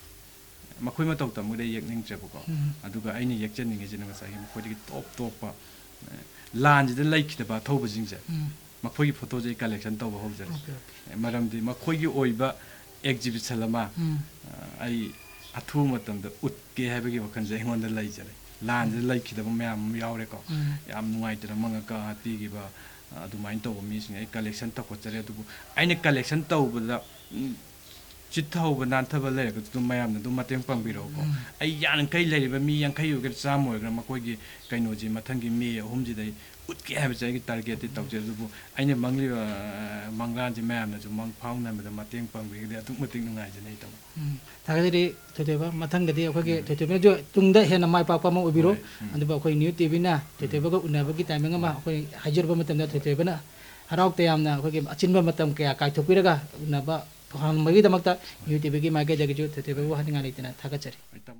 ꯃꯈꯣꯏ ꯃꯇꯧ ꯇꯝꯕꯗ ꯌꯦꯛꯅꯤꯡꯗ꯭ꯔꯦꯕꯀꯣ꯫ ꯎꯝ꯫ ꯑꯗꯨꯒ ꯑꯩꯅ ꯌꯦꯛꯆꯅꯤꯡꯉꯤꯁꯤꯅ ꯉꯁꯥꯏꯒꯤ ꯃꯈꯣꯏꯗꯒꯤ ꯇꯣꯞ ꯇꯣꯞꯄ, ꯑꯦ, ꯂꯥꯟꯁꯤꯗ ꯂꯩꯈꯤꯗꯕ ꯑꯊꯧꯕꯁꯤꯡꯁꯦ, ꯎꯝ꯫ ꯃꯈꯣꯏꯒꯤ ꯐꯣꯇꯣꯁꯦ ꯑꯩ ꯀꯂꯦꯛꯁꯟ ꯇꯧꯕ ꯍꯧꯖꯔꯦ꯫ Okay, okay. ꯃꯔꯝꯗꯤ ꯃꯈꯣꯏꯒꯤ ꯑꯣꯏꯕ ꯑꯦꯛꯖꯤꯕꯤꯁꯟ ꯑꯃ, ꯎꯝ꯫ ꯑ, ꯑꯩ ꯑꯊꯨꯕ ꯃꯇꯝꯗ ꯎꯠꯀꯦ ꯍꯥꯏꯕꯒꯤ ꯋꯥꯈꯜꯁꯦ ꯑꯩꯉꯣꯟꯗ ꯂꯩꯖꯔꯦ꯫ ꯂꯥꯟꯁꯤꯗ ꯂꯩꯈꯤꯗꯕ ꯃꯌꯥꯝ ꯑꯃ ꯌꯥꯎꯔꯦꯀꯣ꯫ ꯎꯝ꯫ ꯌꯥꯝ ꯅꯨꯡꯉꯥꯏꯇꯅ ꯃꯉꯛꯀ ꯄꯤꯈꯤꯕ, ꯑ, ꯑꯗꯨꯃꯥꯏꯅ ꯇꯧꯕ ꯃꯤꯁꯤꯡ ꯑꯩ ꯀꯂꯦꯛꯁꯟ ꯇꯧꯈꯠꯆꯔꯦ꯫ ꯑꯗꯨꯕꯨ ꯑꯩꯅ ꯀꯂꯦꯛꯁꯟ ꯇꯧꯕꯗ, ꯎꯝ, ꯆꯤꯠꯊꯍꯧꯕ ꯅꯥꯟꯊꯕ ꯂꯩꯔꯒꯁꯨ ꯑꯗꯨꯝ ꯃꯌꯥꯝꯅ ꯑꯗꯨꯝ ꯃꯇꯦꯡ ꯄꯥꯡꯕꯤꯔꯛꯎꯀꯣ꯫ ꯎꯝ꯫ ꯑꯩ ꯌꯥꯔꯤꯈꯩ ꯂꯩꯔꯤꯕ ꯃꯤ ꯌꯥꯡꯈꯩ ꯑꯣꯏꯒꯦꯔꯥ ꯆꯥꯝꯃ ꯑꯣꯏꯒꯦꯔꯥ ꯃꯈꯣꯏꯒꯤ ꯀꯩꯅꯣꯁꯤ ꯃꯊꯪꯒꯤ ꯃꯦ ꯑꯍꯨꯝꯁꯤꯗ ꯑꯩ ꯎꯠꯀꯦ ꯍꯥꯏꯕꯁꯦ ꯑꯩꯒꯤ ꯇꯥꯔꯒꯦꯠꯇꯤ ꯇꯧꯖꯩ꯫ ꯑꯗꯨꯕꯨ ꯑꯩꯅ ꯃꯪꯂꯤꯕ, ꯑ, ꯃꯪꯂꯥꯟꯁꯦ ꯃꯌꯥꯝꯅꯁꯨ ꯃꯪ ꯐꯥꯎꯅꯕꯗ ꯃꯇꯦꯡ ꯄꯥꯡꯕꯤꯔꯒꯗꯤ ꯑꯗꯨꯛꯀꯤ ꯃꯇꯤꯛ ꯅꯨꯡꯉꯥꯏꯖꯅꯤ ꯇꯥꯃꯣ꯫ ꯎꯝ꯫ ꯊꯥꯒꯠꯆꯔꯤ ꯊꯣꯏꯊꯣꯏꯕ꯫ ꯃꯊꯪꯗꯗꯤ ꯑꯩꯈꯣꯏꯒꯤ ꯎꯝ꯫ ꯊꯣꯏꯊꯣꯏꯕꯅꯁꯨ ꯇꯨꯡꯗ ꯍꯦꯟꯅ ꯃꯥꯏ ꯄꯥꯛꯄ ꯑꯃ ꯑꯣꯏꯕꯤꯔꯣ꯫ ꯍꯣꯏ, ꯎꯝ꯫ ꯑꯗꯨꯕꯨ ꯑꯩꯈꯣꯏ ꯅ꯭ꯌꯨ ꯇꯤꯚꯤꯅ ꯊꯣꯏꯊꯣꯏꯕꯒ ꯎꯅꯕꯒꯤ ꯇꯥꯏꯃꯤꯡ ꯑꯃ ꯑꯩꯈꯣꯏ ꯍꯥꯏꯖꯔꯨꯕ ꯃꯇꯝꯗ ꯊꯣꯏꯊꯣꯏꯕꯅ ꯍꯔꯥꯎ ꯇꯌꯥꯝꯅ ꯑꯩꯈꯣꯏꯒꯤ ꯑꯆꯤꯟꯕ ꯃꯇꯝ ꯀꯌꯥ ꯀꯥꯏꯊꯣꯛꯄꯤꯔꯒ ꯎꯅꯕ ꯐꯪꯍꯟꯕꯒꯤꯗꯃꯛꯇ ꯅ꯭ꯌꯨ ꯇꯤꯚꯤꯒꯤ ꯃꯥꯏꯀꯩꯗꯒꯤꯁꯨ ꯊꯣꯏꯊꯣꯏꯕꯕꯨ ꯍꯥꯏꯅꯤꯡꯉꯥꯏ ꯂꯩꯇꯅ ꯊꯥꯒꯠꯆꯔꯤ꯫ ꯍꯣꯏ, ꯇꯥꯃꯣ꯫